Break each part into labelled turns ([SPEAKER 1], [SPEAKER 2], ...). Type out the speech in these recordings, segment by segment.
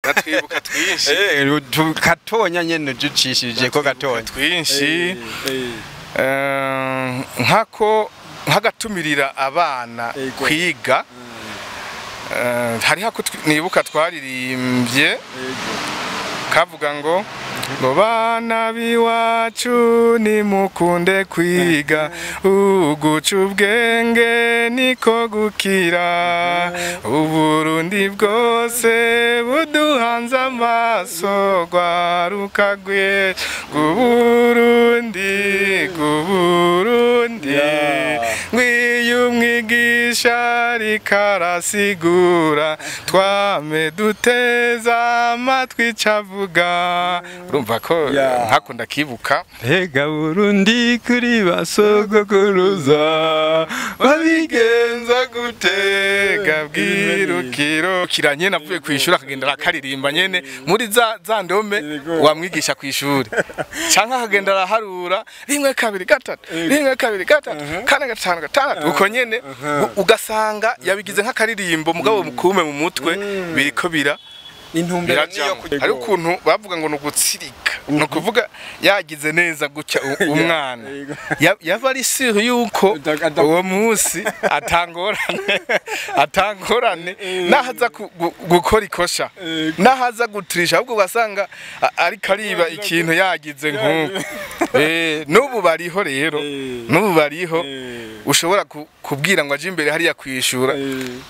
[SPEAKER 1] Ndatwibuka twinshi.
[SPEAKER 2] Katonya nyene ducishije ko gatonya
[SPEAKER 1] twinshi. Nkako nkagatumirira abana kwiga. Hari hako nibuka twaririmbye kavuga ngo bana biwacu nimukunde kwiga, uguca ubwenge niko gukira, Uburundi bwose buduhanze amaso, rwarukagwe Burundi Burundi, ngwiyo umwigisha ariko arasigura, twame duteza amatwi cavuga. Urumva ko nkakunda kibuka.
[SPEAKER 2] Ega Burundi kuri basogokuruza babigenza gute
[SPEAKER 1] gabwirukiro kiranye navuye kwishura akagenda akaririmba nyene muri za ndome wamwigisha kwishuri, canke akagenda araharura 1 2 3 1 2 3 4 5 6 uko nyene, ugasanga yabigize nk'akaririmbo mugabo mukume mu mutwe biriko bira
[SPEAKER 2] intumbero niyo.
[SPEAKER 1] Hari ukuntu bavuga ngo nugutsirika, no kuvuga yagize neza gutya umwana yava ari sure yuko uwo munsi atangorane nahaza gukora ikosha, nahaza gutrisha, ahubwo ugasanga ariko ariba ikintu yagize nkuko. N'ubu bariho rero, n'ubu bariho ushobora kubwira ngo aje imbere hariya kwishura,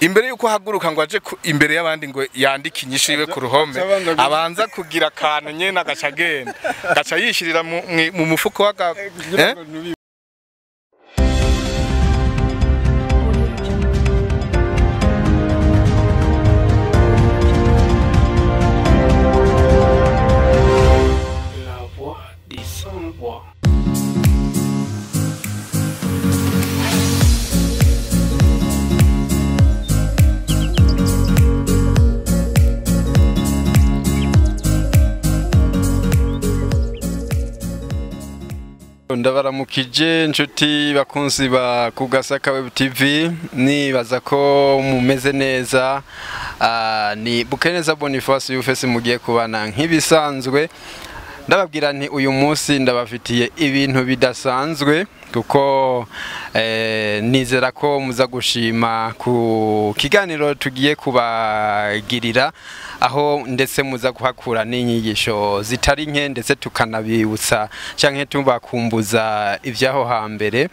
[SPEAKER 1] imbere yuko haguruka ngo aje imbere y'abandi ngo yandike inyishu yiwe ku ruhome, abanza kugira akantu nyene agaca agenda agaca yishirira mu mufuko wa.
[SPEAKER 3] La voix des sans voix.
[SPEAKER 2] Ndabaramukije inshuti bakunzi ba Kugasaka Web TV, nibaza ko mumeze neza. Ni Bukeneza Boniface Yufesi mugiye kubana nk'ibisanzwe. Ndababwira nti uyu munsi ndabafitiye ibintu bidasanzwe, kuko nizera ko muza gushima ku kiganiro tugiye kubagirira, aho ndetse muza kuhakura n'inyigisho zitari nke, ndetse tukanabibutsa canke tubakumbuza ibyaho hambere.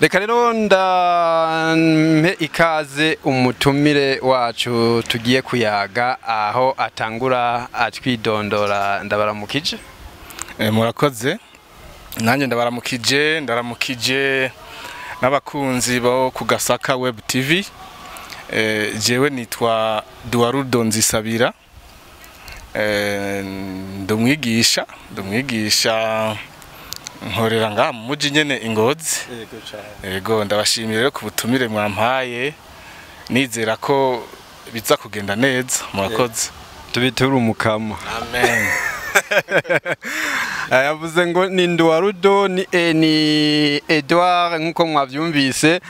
[SPEAKER 2] Reka rero ndampe ikaze umutumire wacu tugiye kuyaga, aho atangura atwidondora. Ndabaramukije.
[SPEAKER 1] Murakoze. Nanjye ndabaramukije, ndaramukije n'abakunzi bo Kugasaka Web TV. Jewe nitwa Duwarudo Nzisabira. Ndumwigisha nkorera ngaha mu muji nyene Ingozi.
[SPEAKER 2] Yego cyane.
[SPEAKER 1] Yego, ndabashimira rero ku butumire mwampaye, nizera ko biza kugenda neza. Murakoze.
[SPEAKER 2] Tubitura umukama.
[SPEAKER 1] Amen.
[SPEAKER 2] Yavuze ngo ni Nduwarudo ni Edouard nkuko mwavyumvise.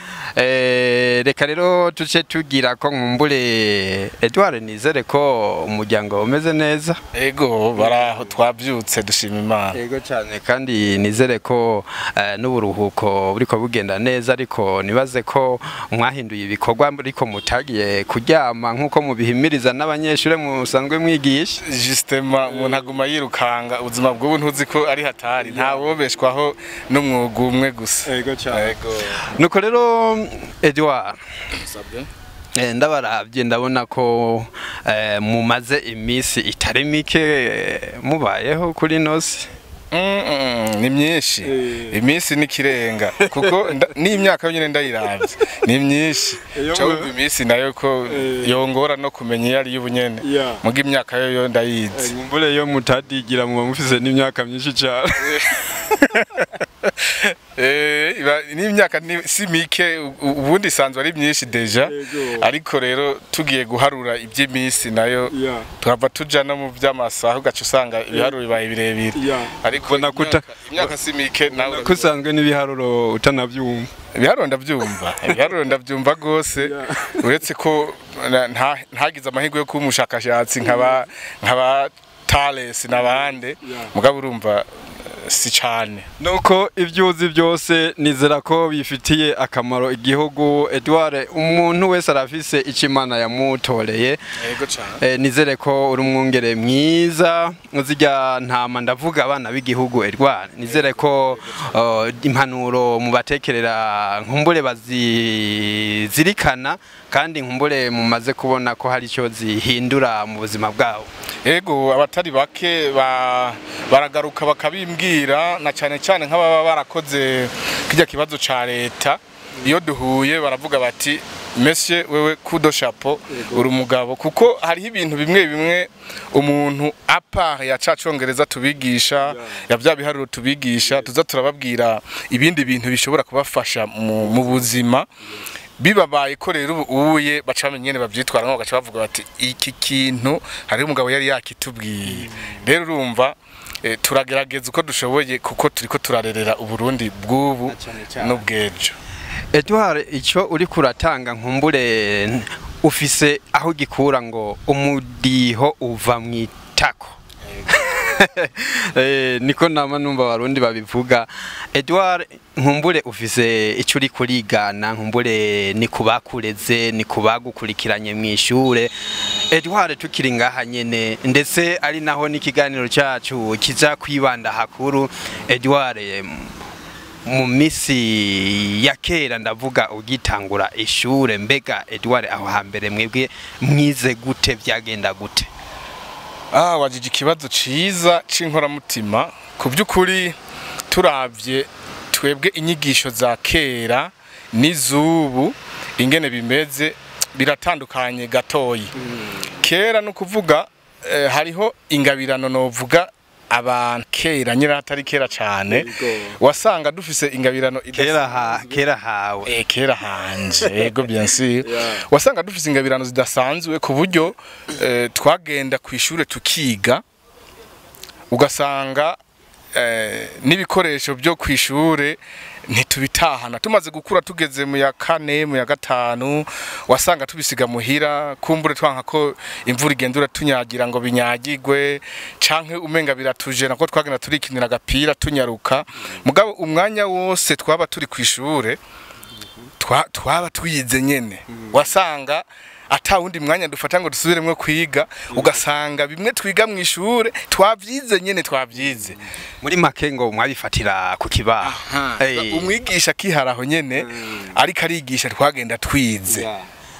[SPEAKER 2] Reka rero tuce tugira ko nkumbure Edouard, nizere ko umuryango umeze neza.
[SPEAKER 1] Ego, baraho twavyutse dushima Imana.
[SPEAKER 2] Ego cyane, kandi nizere ko n'uburuhuko buriko bugenda neza, ariko nibaze ko mwahinduye ibikorwa ariko mutagiye kuryama nkuko mubihimiriza n'abanyeshure musanzwe mwigisha.
[SPEAKER 1] Justement umuntu aguma yirukanga ubuzima bw'ubu ntuzi ko ari hatari, nta wobeshwaho n'umwuga umwe gusa.
[SPEAKER 2] Ego cyane. Nuko rero Edouard, ndabarabye ndabona ko mumaze iminsi itari mike mubayeho kuri nosi.
[SPEAKER 1] Ni myinshi, iminsi nikirenga kuko n'imyaka yonyine ndayiravye ni myinshi. Cyo iminsi nayo ko yongora no kumenya iyo ari y'ubunyene, muga imyaka yo ndayizi.
[SPEAKER 2] Ngumbure yo mutadigira muba mufise n'imyaka myinshi cyane.
[SPEAKER 1] N'imyaka si mike, ubundi isanzwe ari myinshi déjà, ariko rero tugiye guharura iby'iminsi nayo tuhava tuja no mu by'amasaha, ugaca usanga ibiharuro bibaye birebire, ariko imyaka si mike nawe
[SPEAKER 2] ko usanzwe n'ibiharuro utanabyumva.
[SPEAKER 1] Ibiharuro ndabyumva, ibiharuro ndabyumva gose, uretse ko ntagize amahirwe yo kuba umushakashatsi nkaba Thales n'abandi, mugabo urumva si cyane.
[SPEAKER 2] Nuko ibyo uzi byose nizera ko bifitiye akamaro igihugu. Edouard, umuntu wese arafise icyo Imana yamutoreye.
[SPEAKER 1] Yego cyane.
[SPEAKER 2] Nizere ko uri umwungere mwiza uzijya ntama, ndavuga abana b'igihugu. Edouard, nizere ko impanuro mubatekerera nkumbure bazizirikana, kandi nkumbure mumaze kubona ko hari icyo zihindura mu buzima bwabo.
[SPEAKER 1] Ego, abatari bake baragaruka bakabimbwira, na cyane cyane nk'ababa barakoze kijya kibazo ca leta. Iyo duhuye baravuga bati: "Monsieur, wewe coup de chapeau, uri umugabo", kuko hariho ibintu bimwe bimwe umuntu à part ya ca congereza tubigisha, ya bya biharuro tubigisha, tuza turababwira ibindi bintu bishobora kubafasha mu buzima. Bibabaye ko rero ubu uye baca bamenya ingene bavyitwaramwo, bagaca bavuga bati: "Iki kintu hariho umugabo yari yakitubwiye." Rero urumva, turagerageza uko dushoboye, kuko turiko turarerera Uburundi bw'ubu
[SPEAKER 2] Na cane cane.
[SPEAKER 1] n'ubw'ejo.
[SPEAKER 2] Edouard, icyo uri kuratanga nkumbure ufise aho gikura, ngo umudiho uva mu itako. Niko nama numva abarundi babivuga. Edouard, nkumbure ufise icyo uri kurigana, nkumbure ni kubakureze, ni kubagukurikiranye mu ishure. Edouard, tukiri ngaha nyene, ndetse ari naho n'ikiganiro cyacu kiza kwibanda hakuru, Edouard, mu misi ya kera, ndavuga ugitangura ishure, mbega Edouard, aho hambere mwebwe mwize gute, byagenda gute?
[SPEAKER 1] Ah, wajije ikibazo ciza c'inkoramutima. Ku by'ukuri, turavye twebwe inyigisho za kera n'izubu ingene bimeze, biratandukanye gatoyi. Kera no kuvuga hariho ingabirano, novuga abantu kera nyine atari kera cane, wasanga dufise ingabirano.
[SPEAKER 2] Kera ha kera hawe.
[SPEAKER 1] Kera hanje, yego, bien sûr. Wasanga dufise ingabirano zidasanzwe, ku buryo twagenda ku ishure tukiga, ugasanga n'ibikoresho byo ku ishure ntitubitahana. Tumaze gukura, tugeze mu ya kane, mu ya gatanu, wasanga tubisiga muhira, kumbure twanka ko imvura igenda uratunyagira ngo binyagigwe, canke umenga biratujena ko twagenda turikinira agapira tunyaruka. Mugabo umwanya wose twaba turi ku ishure twaba twize nyene, wasanga ata wundi mwanya dufata ngo dusubiremwo kwiga, ugasanga bimwe twiga mu ishure twavyize nyene, twavyize.
[SPEAKER 2] Muri make ngo mwabifatira ku kibaho.
[SPEAKER 1] Umwigisha akiharaho nyene ariko arigisha, twagenda twize.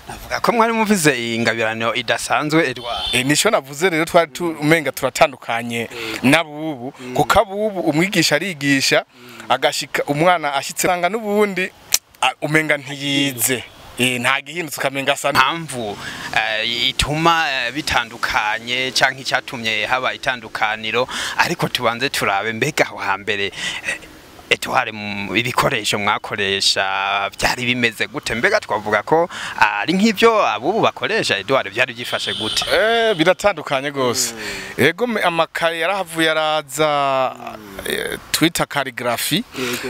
[SPEAKER 2] Navuga ko mwari muvize ingabirano idasanzwe, Edouard.
[SPEAKER 1] Nico navuze rero, twari umenga turatandukanye n'abubu, kuko abubu umwigisha arigisha agashika umwana ashitse sanga n'ubundi umenga ntiyize, nta gihindutse, ukamenga asa
[SPEAKER 2] Mpamvu ituma bitandukanye canke icyatumye haba itandukaniro, ariko tubanze turabe mbega aho hambere, Edouard, ibikoresho mwakoresha byari bimeze gute? Mbega twavuga ko ari nk'ibyo abubu bakoresha? Edouard, byari byifashe gute?
[SPEAKER 1] Biratandukanye gose. Ego, amakaye yarahavuye araza, twita calligraphie.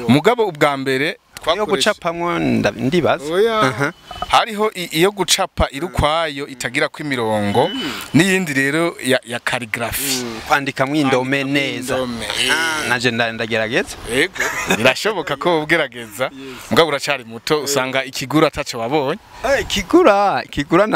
[SPEAKER 1] Mugabo ubwa mbere
[SPEAKER 2] Iyo
[SPEAKER 1] twakoresha
[SPEAKER 2] gucapamwo, ndibaza.
[SPEAKER 1] Oya. Hariho iyo gucapa iri ukwayo itagira ko imirongo, n'iyindi rero ya calligraphie.
[SPEAKER 2] Kwandikamwo indome neza.
[SPEAKER 1] Indome.
[SPEAKER 2] Naje ndagerageza.
[SPEAKER 1] Ego, birashoboka ko ugerageza, mugabo uracari muto, usanga ikigura ataco wabonye.
[SPEAKER 2] Kigura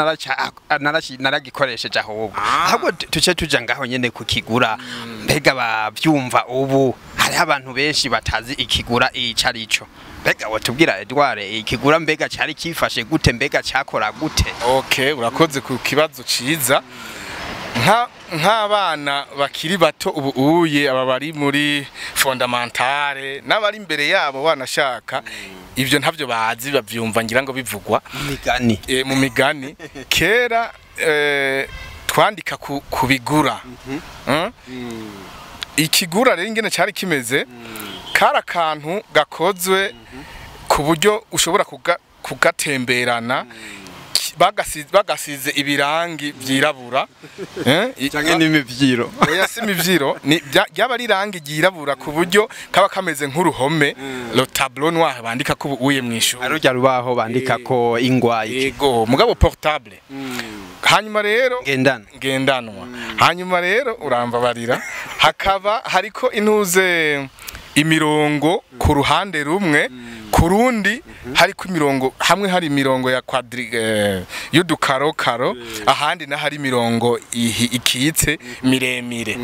[SPEAKER 2] naragikoresheje ahubwo. Ahubwo tuce tuja ngaho nyene ku kigura. Mbega bavyumva ubu hariho abantu benshi batazi ikigura ico arico. Mbega watubwira, Edouard, ikigura mbega cari kifashe gute, mbega cakora gute?
[SPEAKER 1] Okay, urakoze ku kibazo ciza. Nk'abana bakiri bato ubu uye, aba bari muri fondamentale n'abari imbere yabo, banashaka ivyo ntavyo bazi, bavyumva ngira ngo bivugwa
[SPEAKER 2] Imigani.
[SPEAKER 1] Mu migani. Kera twandika ku bigura. Ikigura rero ingene cari kimeze, Kari akantu gakozwe ku buryo ushobora kugatemberana, bagasize ibirangi vyirabura,
[SPEAKER 2] Canke n'imivyiro?
[SPEAKER 1] Oya, si imivyiro, ni ryaba ari irangi ryirabura ku buryo kaba kameze nk'uruhome, le tableau noir bandika ko uye mw'ishuri.
[SPEAKER 2] Arurya rubaho bandika ko ingwa iki?
[SPEAKER 1] Yego, mugabo portable. Hanyuma rero
[SPEAKER 2] Ngendana.
[SPEAKER 1] Ngendanwa. Hanyuma rero urambabarira, hakaba hariko intuze imirongo ku ruhande rumwe, ku rundi hariko imirongo, hamwe hari imirongo ya quadri y'udukarokaro, ahandi na hari imirongo ikitse miremire.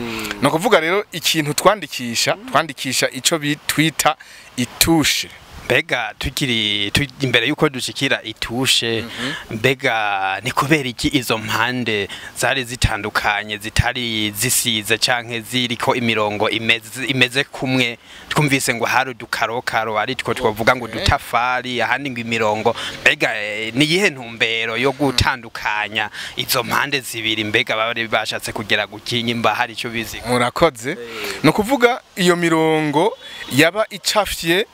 [SPEAKER 1] No kuvuga rero ikintu twandikisha ico bitwita itushe.
[SPEAKER 2] Mbega tukiri imbere yuko dushikira itushe, mbega ni kubera iki izo mpande zari zitandukanye, zitari zisize canke ziriko imirongo imeze kumwe? Twumvise ngo hari udukarokaro, ari two twovuga ngo udutafari, ahandi ngo imirongo. Mbega ni iyihe ntumbero yo gutandukanya izo mpande zibiri? Mbega bari bashatse kugera gukinyimba hari ico bizi?
[SPEAKER 1] Murakoze. Ni ukuvuga iyo mirongo yaba icafye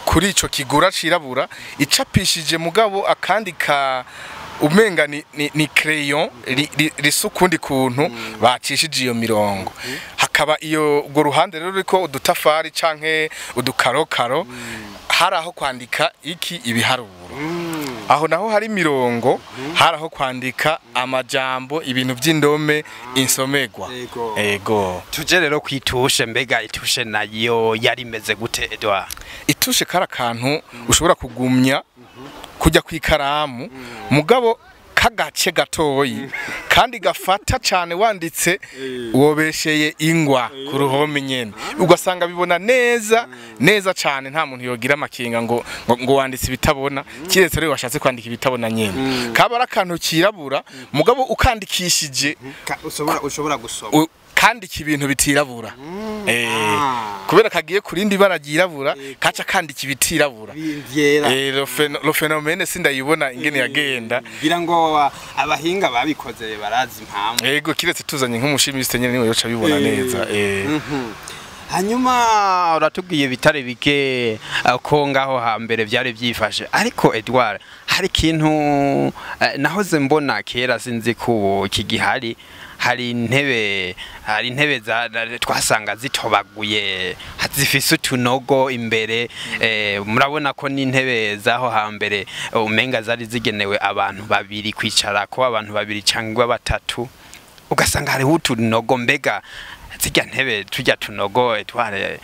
[SPEAKER 1] kuri ico kigura cirabura, icapishije mugabo akandi ka umenga ni crayon risa ukundi kuntu bacishije iyo mirongo. Hakaba iyo urwo ruhande rero ruriko udutafari canke udukarokaro, hari aho kwandika iki? Ibiharuro. Aho naho hari imirongo, hari aho kwandika amajambo, ibintu by'indome, insomegwa.
[SPEAKER 2] Ego.
[SPEAKER 1] Ego.
[SPEAKER 2] Tuje rero kwitushe. Mbega itushe nayo yari imeze gute, Edouard?
[SPEAKER 1] Itushe kari akantu ushobora kugumya kujya ku ikaramu, mugabo kagace gatoyi kandi gafata cyane, wanditse wobesheye ingwa ku ruhome nyene, ugasanga bibona neza neza cyane. Nta muntu yogira amakinga ngo wanditse ibitabona, kiretse rero washatse kwandika ibitabona nyene. Kaba ari akantu kirabura, mugabo ukandikishije
[SPEAKER 2] Ushobora gusoma.
[SPEAKER 1] Kandika ibintu bitirabura, kubera kagiye kurindi bara ryirabura, kaca kandika ibitirabura.
[SPEAKER 2] Vyera.
[SPEAKER 1] Le phénomène sindayibona ingene yagenda.
[SPEAKER 2] Ngira ngo abahinga babikoze barazi impamvu.
[SPEAKER 1] Ego, kiretse tuzanye nk'umuchimiste nyene, niwe yoca bibona neza.
[SPEAKER 2] Hanyuma uratubwiye bitare bike ko ngaho hambere byari byifashe, ariko Edouard, hari ikintu nahoze mbona kera, sinzi ko ubu kigihari. Hari intebe twasanga zitobaguye, zifise utunogo imbere. Murabona ko n'intebe zaho hambere umenga zari zigenewe abantu babiri kwicara ko, abantu babiri cyangwa batatu, ugasanga hariho utunogo. Mbega zirya ntebe turya tunogo tware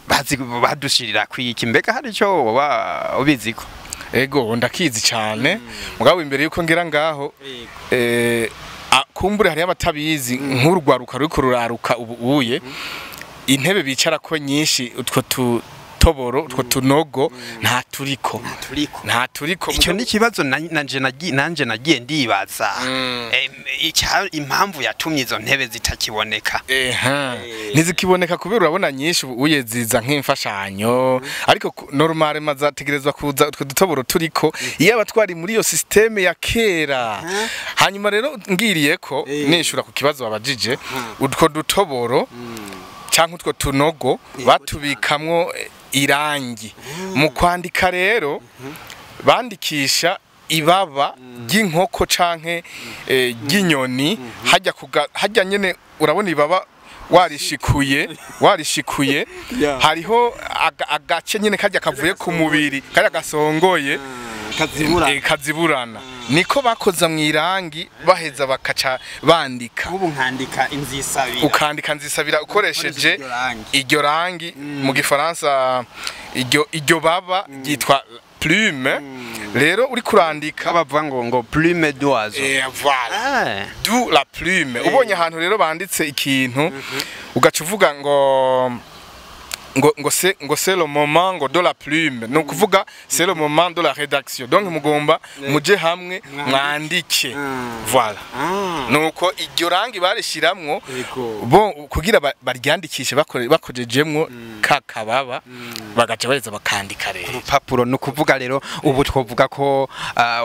[SPEAKER 2] bazi badushirira kwiki? Mbega hari ico woba ubiziko?
[SPEAKER 1] Ego, ndakizi cyane, mugabo imbere yuko ngera ngaho, kumbure hariyo abatabizi, nk'urwaruka ruriko ruraruka ubu uye, intebe bicarako nyinshi utwo tutoboro, utwo tunogo nta turiko.
[SPEAKER 2] Turiko.
[SPEAKER 1] Nta turiko.
[SPEAKER 2] Icyo ni ikibazo nanje nagiye ndibaza impamvu yatumye izo ntebe zitakiboneka.
[SPEAKER 1] Eha, ntizikiboneka kubera urabona nyinshi ubu uye ziza nk'imfashanyo, ariko normale mazategerezwa kuza utwo dutoboro turiko iyo abatwari muri iyo système ya kera. Hanyuma rero ngiriye ko nishura ku kibazo babajije, utwo dutoboro canke utwo tunogo batubikamwo irangi mu kwandika. Rero bandikisha ibaba ry'inkoko canke ry'inyoni, hajya hajya nyene urabona ibaba warishikuye hariho agace nyene kajya kavuye ku mubiri, kajya gasongoye.
[SPEAKER 2] Kazibura.
[SPEAKER 1] Kaziburana, niko bakoza mu irangi, baheza bakaca bandika.
[SPEAKER 2] Ubu nkandika inzisabira.
[SPEAKER 1] Ukandika nzisabira ukoresheje
[SPEAKER 2] iryo rangi.
[SPEAKER 1] Iryo rangi, mu gifaransa iryo baba ryitwa plume. Rero uri kurandika
[SPEAKER 2] bavuga ngo plume d'oiseau.
[SPEAKER 1] Voilà. D'où la plume. Ubonye ahantu rero banditse ikintu, ugaca uvuga ngo c'est le moment ngo de la plume, ni ukuvuga c'est le moment de la rédaction, donc mugomba muje hamwe mwandike. Voilà. Nuko iryo rangi barishiramwo
[SPEAKER 2] Yego.
[SPEAKER 1] bo kugira baryandikishe bakojejemwo ka kababa, bagaca baheza bakandika rero.
[SPEAKER 2] Urupapuro, ni ukuvuga rero ubu twovuga ko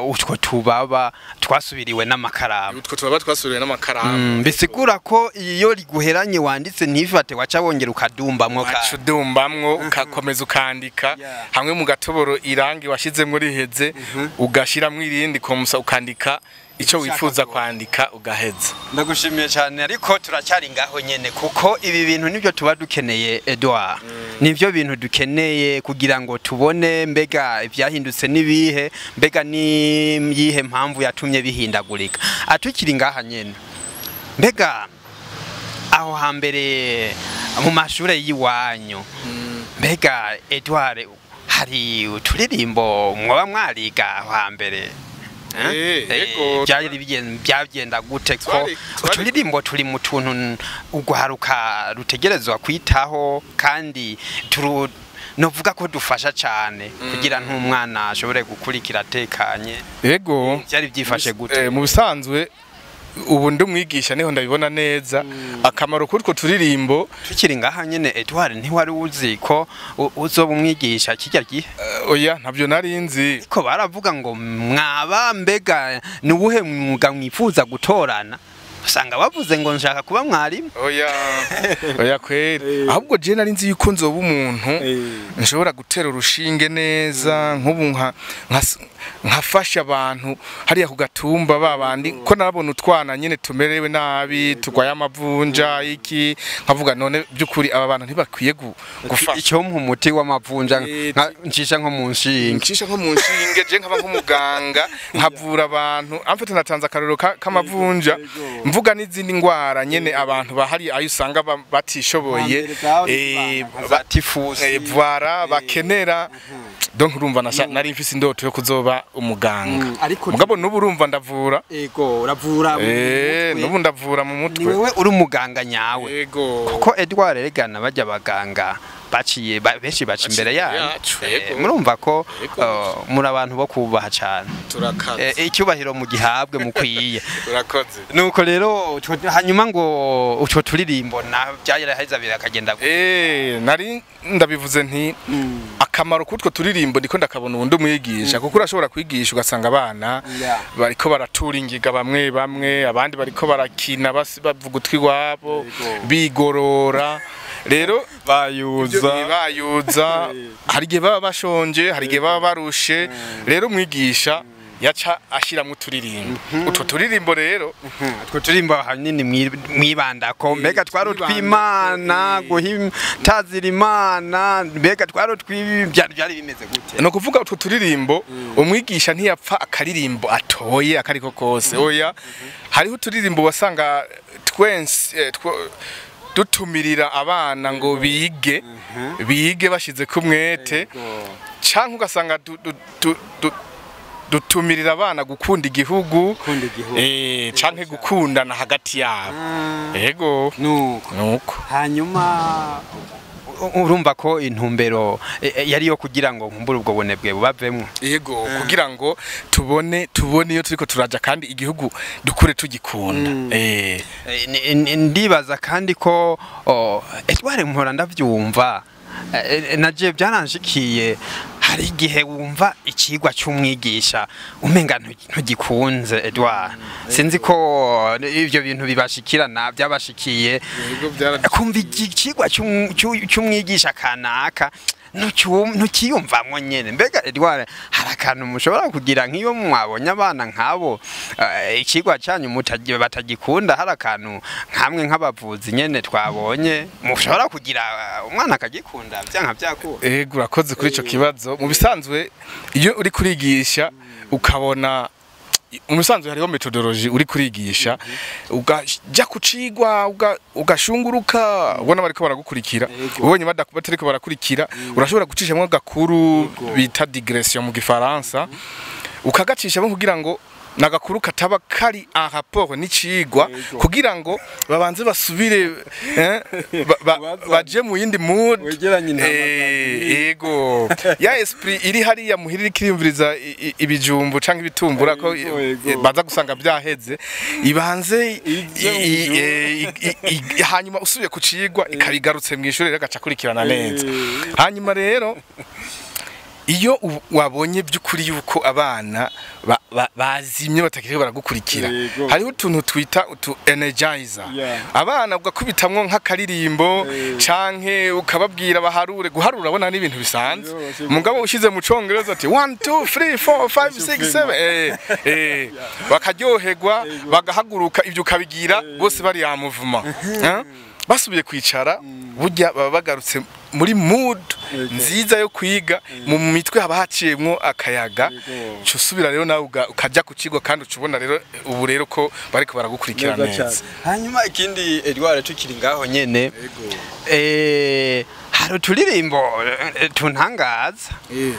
[SPEAKER 2] utwo tubaba twasubiriwe n'amakaramu.
[SPEAKER 1] Utwo tubaba twasubiriwe n'amakaramu.
[SPEAKER 2] Bisigura ko iyo riguheranye wanditse ntifate, waca wongera ukadumbamwo
[SPEAKER 1] waca
[SPEAKER 2] kandi.
[SPEAKER 1] uburumbamwo ukakomeza ukandika hamwe mu gatoboro irangi washizemwo riheze, ugashiramwo irindi komusa ukandika icyo wifuza kwandika ugaheza.
[SPEAKER 2] Ndagushimiye cyane, ariko turacyari ngaho nyene, kuko ibi bintu nibyo tuba dukeneye, Edouard. Nibyo bintu dukeneye kugira ngo tubone mbega ivyahindutse nibihe, mbega ni yihe mpamvu yatumye bihindagurika. Atukiri ngaha nyene, mbega aho hambere mu mashure y'iwanyu, mbega Edouard, hari uturirimbo mwaba mwariga aho hambere?
[SPEAKER 1] Yego.
[SPEAKER 2] Byari byagenda gute ko uturirimbo turi mu tuntu ugwaruka rutegerezwa kwitaho, kandi turu novuga ko dufasha cyane kugira ntumwana ashobore gukurikira atekanye?
[SPEAKER 1] Yego.
[SPEAKER 2] Byari byifashe gute?
[SPEAKER 1] Mu bisanzwe ubu ndi umwigisha, niho ndabibona neza akamaro k'utwo turirimbo.
[SPEAKER 2] Tukiri ngaha nyene, Edouard, ntiwari uzi ko uzoba umwigisha kijya gihe?
[SPEAKER 1] Oya, ntabyo nari nzi.
[SPEAKER 2] Ariko baravuga ngo mwaba mbega ni uwuhe mwuga mwifuza gutorana, usanga bavuze ngo nshaka kuba mwarimu.
[SPEAKER 1] Oya, oya kweri, ahubwo je nari nzi yuko nzoba umuntu nshobora gutera urushinge neza, nk'ubu nkafasha abantu hariya ku gatumba babandi, ko narabona utwana nyene tumerewe nabi, turwaye amavunja iki, nkavuga none by'ukuri aba bantu ntibakwiye gufasha.
[SPEAKER 2] Icyo mpa umuti w'amavunja ncisha nko mu nshinge.
[SPEAKER 1] Ncisha nko mu nshinge, je nkaba nk'umuganga nkavura abantu. Amfite natanze akarorero k'amavunja, mvuga n'izindi ngwara nyene abantu bahari ayo usanga batishoboye,
[SPEAKER 2] tifusi
[SPEAKER 1] vara bakenera. Donc urumva nari mfise indoto yo kuzoba umuganga. Mugabo n'ubu urumva ndavura.
[SPEAKER 2] Ego, uravura mu mutwe.
[SPEAKER 1] N'ubu ndavura mu mutwe.
[SPEAKER 2] Ni wewe uri umuganga nyawe.
[SPEAKER 1] Ego.
[SPEAKER 2] Kuko Edouard Regana bajya abaganga baciye benshi baca imbere yanyu. Murumva ko muri abantu bo kubaha cyane.
[SPEAKER 1] Turakaze.
[SPEAKER 2] Icyubahiro mu gihabwe mukwiye.
[SPEAKER 1] Turakoze.
[SPEAKER 2] Nuko rero hanyuma ngo utwo turirimbo na byaraheza birakagenda.
[SPEAKER 1] Nari ndabivuze nti akamaro k'utwo turirimbo ndiko ndakabona ubundi umwigisha, kuko urashobora kwigisha ugasanga abana bariko baratura ingiga bamwe bamwe, abandi bariko barakina bavuga utwi wabo bigorora, rero bayuza, hari igihe baba bashonje, hari igihe baba barushe. Rero umwigisha yaca ashiramwo uturirimbo. Utwo turirimbo rero,
[SPEAKER 2] utwo turirimbo hanini mwibanda ko mbega twari utwimana guhimtazira Imana, mbega twari byari bimeze gute?
[SPEAKER 1] No kuvuga utwo turirimbo, umwigisha ntiyapfa akaririmbo atoye akariko kose. Oya, hariho uturirimbo wasanga twense dutumirira abana ngo bige bige bashize ku mwete, canke ugasanga dutumirira abana gukunda igihugu, canke gukundana hagati yabo. Ego, nuko
[SPEAKER 2] hanyuma urumva ko intumbero yari yo kugira ngo nkumbure ubwo bunebwe bubavemwo.
[SPEAKER 1] Yego, kugira ngo tubone iyo turiko turaja, kandi igihugu dukure tugikunda.
[SPEAKER 2] Ndibaza kandi ko Edouard mpora ndavyumva, naje byaranshikiye, hari igihe wumva ikigwa cy'umwigisha umenga ntugikunze, Edouard. Sinzi ko ivyo bintu bibashikirana byabashikiye, kumva ikigwa cy'umwigisha kanaka ntukiyumvamwo nyene. Mbega Edouard, hari akantu mushobora kugira nk'iyo mwabonye abana nk'abo ikigwa cyanyu batagikunda, hari akantu nkamwe nk'abavuzi nyene twabonye mushobora kugira umwana akagikunda byanka byakura?
[SPEAKER 1] Ego, urakoze kuri ico kibazo. Mu bisanzwe iyo uri kurigisha ukabona mu bisanzwe hariho methodology uri kurigisha, ugaja kucigwa ugashunguruka ubona bariko baragukurikira, ubonye batariko barakurikira, urashobora gucishamwo agakuru bita digression mu gifaransa, ukagacishamo kugira ngo nagakuru kataba kari en rapport n'icigwa, kugira ngo babanze basubire baje mu yindi mood. Yego, ya esprit iri hariya muhirira ikiyumviriza ibijumbu canke ibitumbura ko baza gusanga byaheze, ibanze hanyuma usubiye ku cigwa ikabigarutse mu ishuri, rero agaca akurikirana neza. Hanyuma rero Iyo wabonye by'ukuri yuko abana bazimye, batakiriho baragukurikira, hariho utuntu twita utu energizer. Abana ugakubitamwo nk'akaririmbo canke ukababwira baharure. Guharura urabona ni ibintu bisanzwe, mugabo ushize mu Congereza ati 1 2 3 4 5 6 7, bakaryoherwa, bagahaguruka. Ibyo ukabigira bose bari ya muvuma. Eh? Basubiye kwicara, burya baba bagarutse muri mood nziza yo kwiga, mu mitwe haba haciyemwo akayaga. Uca usubira rero nawe ukajya ku kigo, kandi uca ubona rero ubu rero ko bariko baragukurikira neza.
[SPEAKER 2] Hanyuma ikindi, Edouard, tukiri ngaho nyene, hari uturirimbo tuntangaza.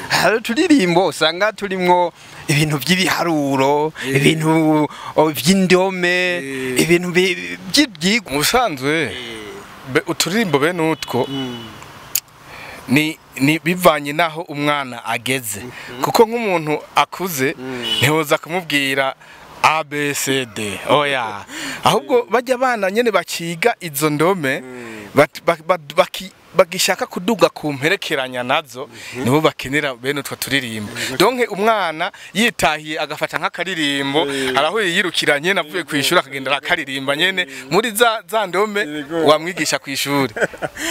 [SPEAKER 2] Hari uturirimbo usanga turimwo ibintu by'ibiharuro, ibintu by'indome, ibintu by'ibyigwa.
[SPEAKER 1] Mu busanzwe uturirimbo bene utwo ni bivanye naho umwana ageze, kuko nk'umuntu akuze ntiwoza kumubwira A B C D, oya. Ahubwo bajya abana nyene bakiga izo ndome, bagishaka kuduga ku mperekeranya nazo, nibo bakenera bene utwo turirimbo. Donc umwana yitahiye agafata nk'akaririmbo, araho yirukiranye navuye ku ishuri, akagenda arakaririmba nyene muri za ndome wamwigisha ku ishuri,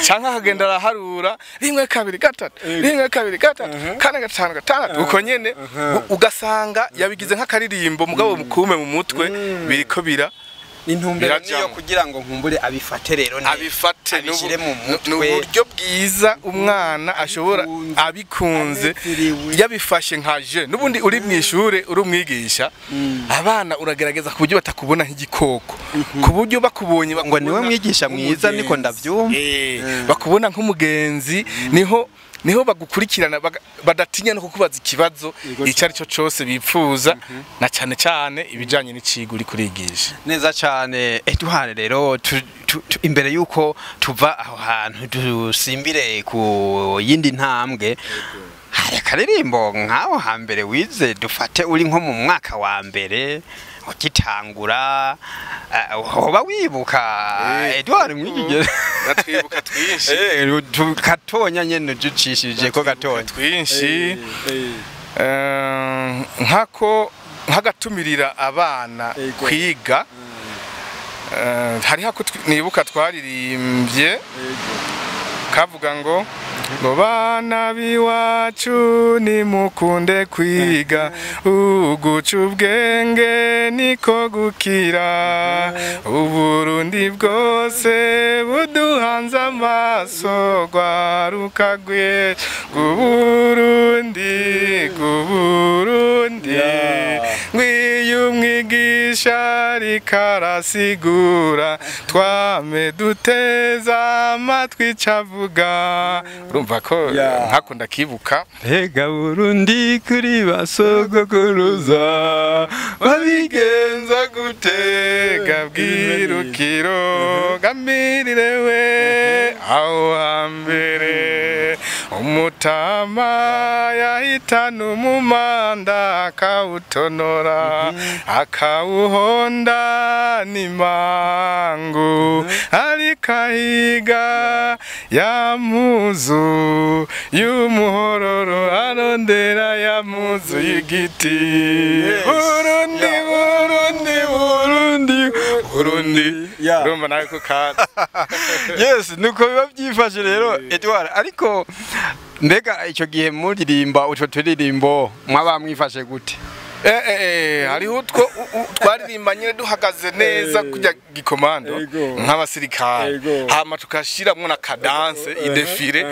[SPEAKER 1] canke akagenda araharura rimwe, kabiri, gatatu, rimwe, kabiri, gatatu, kane, gatanu, gatandatu, uko nyene ugasanga yabigize nk'akaririmbo, mugabo mukume mu mutwe biriko bira
[SPEAKER 2] Intumbero niyo
[SPEAKER 1] birajamwo.
[SPEAKER 2] Kugira ngo nkumbure abifate rero neza.
[SPEAKER 1] Abifate.
[SPEAKER 2] Abishyire mu mutwe.
[SPEAKER 1] Ni uburyo bwiza umwana ashobora
[SPEAKER 2] Abikunze.
[SPEAKER 1] Abikunze.
[SPEAKER 2] Anezerewe.
[SPEAKER 1] Yabifashe nka je n'ubundi uri mu ishure uri umwigisha, abana uragerageza ku buryo batakubona nk'igikoko, ku buryo bakubonye
[SPEAKER 2] Ngo niwe
[SPEAKER 1] bakubona
[SPEAKER 2] mwigisha mwiza, niko
[SPEAKER 1] nk'umugenzi.
[SPEAKER 2] ndavyumva.
[SPEAKER 1] Bakubona nk'umugenzi, niho bagukurikirana, badatinya no kukubaza ikibazo icyo ari cyo cyose bipfuza, na cyane cyane ibijanye n'icigwa uri kurigisha.
[SPEAKER 2] Neza cyane, Edouard. Rero imbere yuko tuva aho hantu dusimbire ku yindi ntambwe, hari akaririmbo nk'aho hambere wize, dufate uri nko mu mwaka wa mbere ugitangura, hoba wibuka, Edouard mwigigere?
[SPEAKER 1] Ndatwibuka twinshi.
[SPEAKER 2] Katonya nyene ducishije ko gatonya.
[SPEAKER 1] Twinshi. Nkako nk'agatumirira abana kwiga, hariho ako nibuka twaririmbye kavuga ngo bana b'iwacu nimukunde kwiga, uguca ubwenge niko gukira, Uburundi bwose buduhanze amaso, rwaruka gwe rw'Uburundi, rw'Uburundi, ngwiyo umwigisha ariko arasigura, twame duteza amatwi ico avuga. Urumva ko nkakunda kibuka.
[SPEAKER 2] Ega Burundi, kuri basogokuruza babigenza gute?
[SPEAKER 1] Gabwirukiro gamirire we, aho hambere umutama yahitana umumanda, akawutonora, akawuhonda n'imangu, ariko ahiga ya muzu y'umuhororo, arondera ya muzu y'igiti. Burundi, Burundi, Burundi, Burundi. Urumva nawe ko kaza.
[SPEAKER 2] Yes, nuko biba byifashe rero, Edouard. Ariko mbega icyo gihe muririmba utwo turirimbo mwaba mwifashe gute?
[SPEAKER 1] Hariho utwo twaririmba nyine duhagaze neza kujya gikomando nk'abasirikare, hama tukashiramwo na cadence i défilé.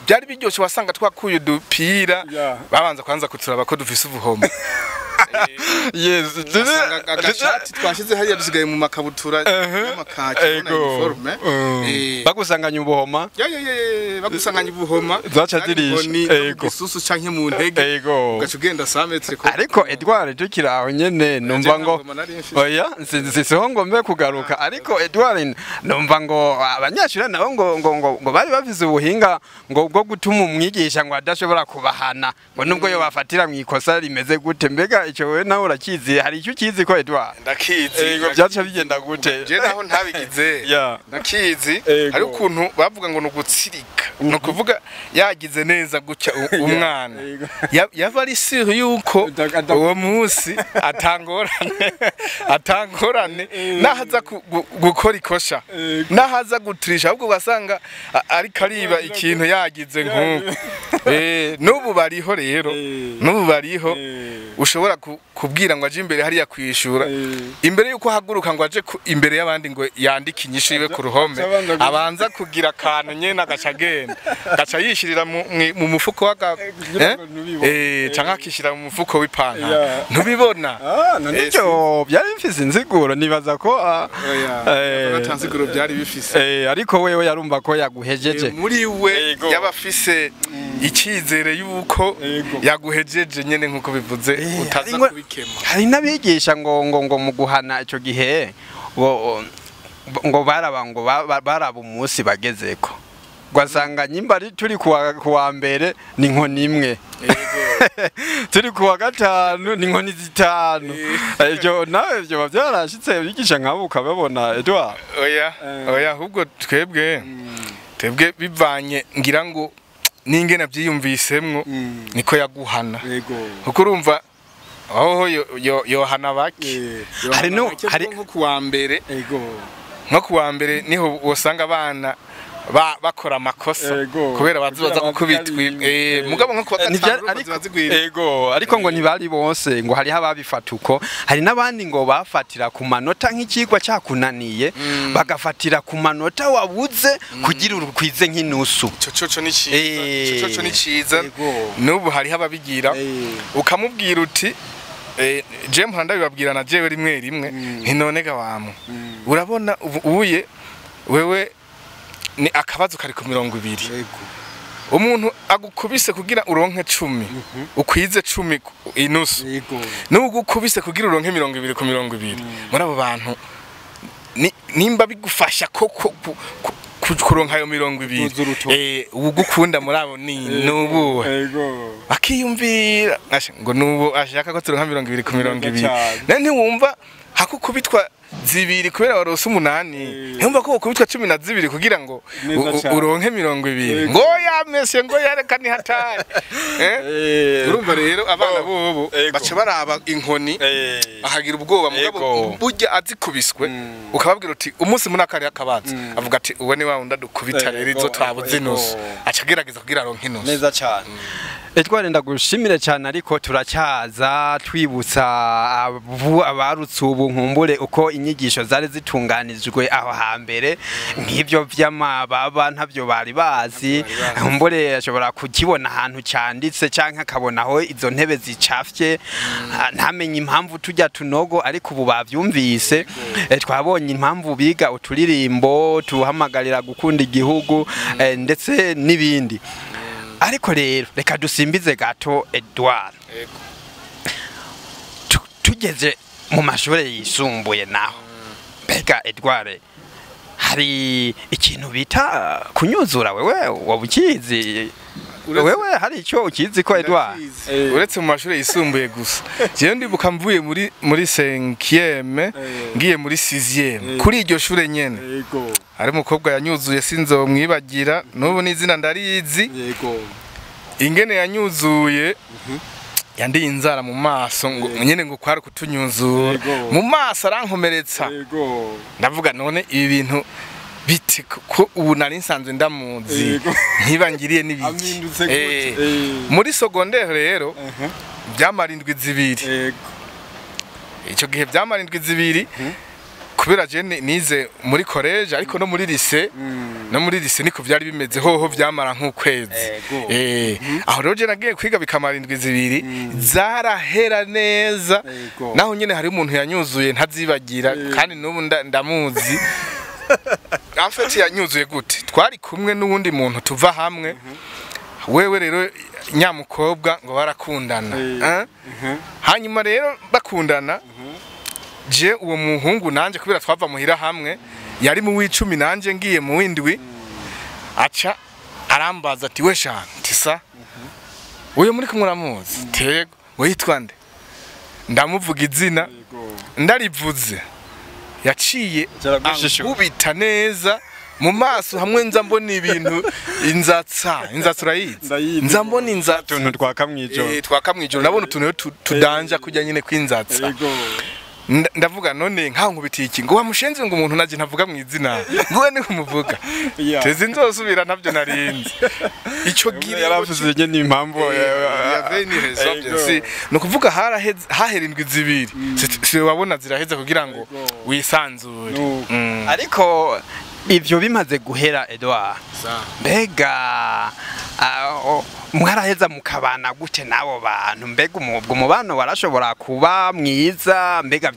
[SPEAKER 1] Byari biryoshe, wasanga twakuye udupira, babanza kwanza kuturaba ko dufise ubuhoma. Wasanga agashati twashize hariya, dusigaye mu makabutura y'amakaki na uniforme.
[SPEAKER 2] Bagusanganya ubuhoma.
[SPEAKER 1] Ya, bagusanganya ubuhoma.
[SPEAKER 2] Zaca zirisha.
[SPEAKER 1] Inkoni isusu canke mu ntege, ugaca ugenda 100 mètres ko.
[SPEAKER 2] Ariko Edouard, tukiri aho nyene, numva ngo
[SPEAKER 1] Nta ngoma nari mfise.
[SPEAKER 2] Oya, siho ngo mbe kugaruka, ariko Edouard, numva ngo abanyeshuri nabo ngo bari bafise ubuhinga ngo bwo gutuma umwigisha ngo adashobora kubahana, ngo nubwo yo bafatira mu ikosa rimeze gute, mbega Mbega ico wewe nawe urakizi, hari icyo ukizi ko Edouard?
[SPEAKER 1] Ndakizi.
[SPEAKER 2] Ego, byaca bigenda gute?
[SPEAKER 1] Je naho ntabigize, ndakizi. Hari ukuntu bavuga ngo nugutsirika, ni ukuvuga yagize neza gutya umwana yava ari sûr yuko uwo munsi atangorane nahaza gukora ikosha, nahaza gutrisha, ahubwo ugasanga ariko ariba ikintu yagize nk'uko. N'ubu bariho rero, n'ubu bariho ushobora kubwira ngo aje imbere hariya kwishura, imbere yuko ahaguruka ngo aje imbere y'abandi ngo yandike inyishu yiwe ku ruhome, abanza kugira akantu nyene agaca agenda agaca yishirira mu mufuko w'aga canke akishira mu mufuko w'ipantaro, ntubibona.
[SPEAKER 2] Nivyo byari bifise insiguro, nibaza ko
[SPEAKER 1] ata nsiguro byari bifise.
[SPEAKER 2] Ariko wewe yarumva ko yaguhejeje
[SPEAKER 1] muri we, yabafise icyizere yuko yaguhejeje nyene nkuko bivuze utaza kubikema.
[SPEAKER 2] Hari n'abigisha ngo ngo ngo mu guhana ico gihe ngo baraba ngo baraba umunsi bagezeko, ugasanga nyimba ari turi kuwa mbere ni inkoni imwe, turi kuwa gatanu ni inkoni 5. Ibyo nawe ibyo byarashitse bigisha nkabo ukababona Edouard?
[SPEAKER 1] Oya, oya, ahubwo twebwe bivanye ngira ngo n'ingene byiyumvisemwo niko yaguhana, kuko urumva aho yohana bake.
[SPEAKER 2] Hari no
[SPEAKER 1] hari nko kuwa mbere, nko kuwa mbere niho usanga abana bakora amakosa kubera baza gukubitwa, mugabo nko kuwa gatanu bazigwira.
[SPEAKER 2] Ego, ariko ngo ntibari bose, ngo hariho ababifata uko, hari n'abandi ngo bafatira ku manota nk'ikigwa cyakunaniye, bagafatira ku manota wabuze kugira urukwize nk'inusu.
[SPEAKER 1] Ico ni ciza, ico ni ciza. N'ubu hariho ababigira, ukamubwira uti je mpora ndabibabwira na jewe rimwe rimwe, ntinonega wamwe urabona ubuye wewe ni akabazo kari ku 20, umuntu agukubise kugira uronke 10, ukwize 10 inusu, n'ugukubise kugira uronke 20 ku 20. Muri abo bantu nimba bigufasha koko kuronka ayo 20, ugukunda muri abo ni nubuhe? Akiyumvira ngo nubu ashaka ko turonka 20 ku 20, none ntiwumva hakukubitwa 2 kubera warose 8, ntumva ko ukubitwa 12 kugira ngo uronke 20, ngo yamese ngo yareka ni hatari. Urumva rero abana bobo baca baraba inkoni akagira ubwoba, mugabo burya azikubiswe ukababwira uti umunsi munakari akabanza avuga ati uwe ni wa wundi adukubita rero izo twabuze inusu, aca agerageza kugira aronke inusu.
[SPEAKER 2] Neza cyane Edouard, ndagushimire cyane, ariko turacyaza twibutsa abarutse ubu nkumbure uko inyigisho zari zitunganijwe aho hambere, nk'ibyo by'amababa ntabyo bari bazi, nkumbure ashobora kukibona ahantu cyanditse canke akabona aho izo ntebe zicafye ntamenye impamvu tujya tunogo, ariko ubu bavyumvise. Twabonye impamvu biga uturirimbo tuhamagarira gukunda igihugu ndetse n'ibindi. Ariko rero reka dusimbize gato Edouard, tugeze mu mashuri yisumbuye naho. Mbega Edouard, hari ikintu bita kunyuzura, wewe wabukizi? Wewe hari icyo ukizi ko Edouard?
[SPEAKER 1] Uretse mu mashuri yisumbuye gusa, jewe ndibuka mvuye muri 5e ngiye muri 6e kuri iryo shure nyene, hari umukobwa yanyuzuye sinzomwibagira n'ubu n'izina ndarizi. Ingene yanyuzuye yandiye inzara mu maso, ngo nyene ngo kwari kutunyuzura mu maso arankomeretsa. Ndavuga none ibi bintu biti ko ubu nari nsanzwe ndamuzi ntibangiriye n'ibiki. Muri secondaire rero byamara indwi 2, icyo gihe byamara indwi 2 kubera je nize muri college ariko no muri lycée, no muri lycée niko byari bimeze, hoho byamara nk'ukwezi. Aho rero je nagiye kwiga bikamara indwi 2 zarahera neza. Naho nyene hari umuntu yanyuzuye ntazibagira kandi n'ubu ndamuzi. Afeti yanyuzuye gute? Twari kumwe n'uwundi muntu tuva hamwe, wewe rero nyamukobwa ngo barakundana. Hanyuma rero bakundana, je uwo muhungu nanje kubera twava muhira hamwe, yari mu w'icumi nanje ngiye mu w'indwi, aca arambaza ati we shana tisa uyo muri kumwe uramuzi? Tego. Ngo yitwa nde? Ndamuvuga izina, ndarivuze, yaciye ankubita neza mu maso, hamwe nza mbona ibintu inzatsa urayizi, nza mbona inzatsa
[SPEAKER 2] utuntu twaka mwijoro,
[SPEAKER 1] twaka mwijoro, nabona utuntu tudanja kujya nyine kwinzatsa. Ndavuga none nkaho nkubitiye iki ngo wamushenze ngo umuntu naje ntavuga mu izina ngo ni kumuvuga teze nzosubira ntabyo narinze. Ico gire
[SPEAKER 2] yaravuze nyene impamvu
[SPEAKER 1] ya ni raison bien si no kuvuga hahera indwi zibiri si wabona ziraheze kugira ngo wisanzure.
[SPEAKER 2] Ariko ivyo bimaze guhera Edouard, mbega mwaraheza mukabana gute nabo bantu? Mbega umubano warashobora kuba mwiza? Mbega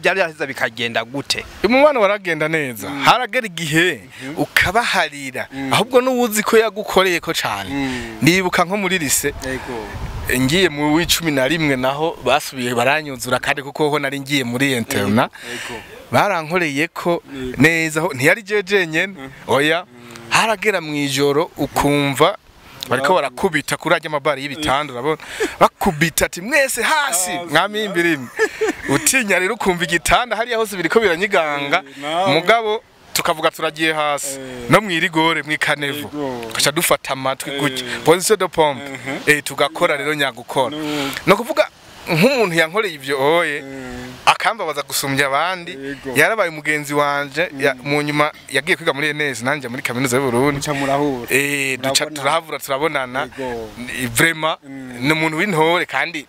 [SPEAKER 2] byaraheza bikagenda gute?
[SPEAKER 1] Umubano waragenda neza, haragera igihe ukabaharira, ahubwo n'uwuzi ko yagukoreye ko cyane. Nibuka nko muri lycée ngiye mu w'11 naho basubiye baranyuzura, kandi kuko ho nari ngiye muri internat barankoreye ko neza, ntiyari jeje nyene oya. Haragera mu ijoro ukumva bariko barakubita kuri ajya amabari y'ibitanda, urabona bakubita ati mwese hasi mwamimbiri imwe, utinya rero ukumva igitanda hariya hose biriko biranyiganga, mugabo tukavuga turagiye hasi no mwirigore mwikanevo tukaca dufata amatwi gutya position de pompe, tugakora rero nyagukora. No kuvuga nk'umuntu yankoreye ivyo oye akambabaza gusumbya abandi, yarabaye mugenzi wanje mu nyuma yagiye kwiga muri ENS nanje muri kaminuza y'u Burundi, duca turahavura turabonana. Vraiment ni umuntu w'intore, kandi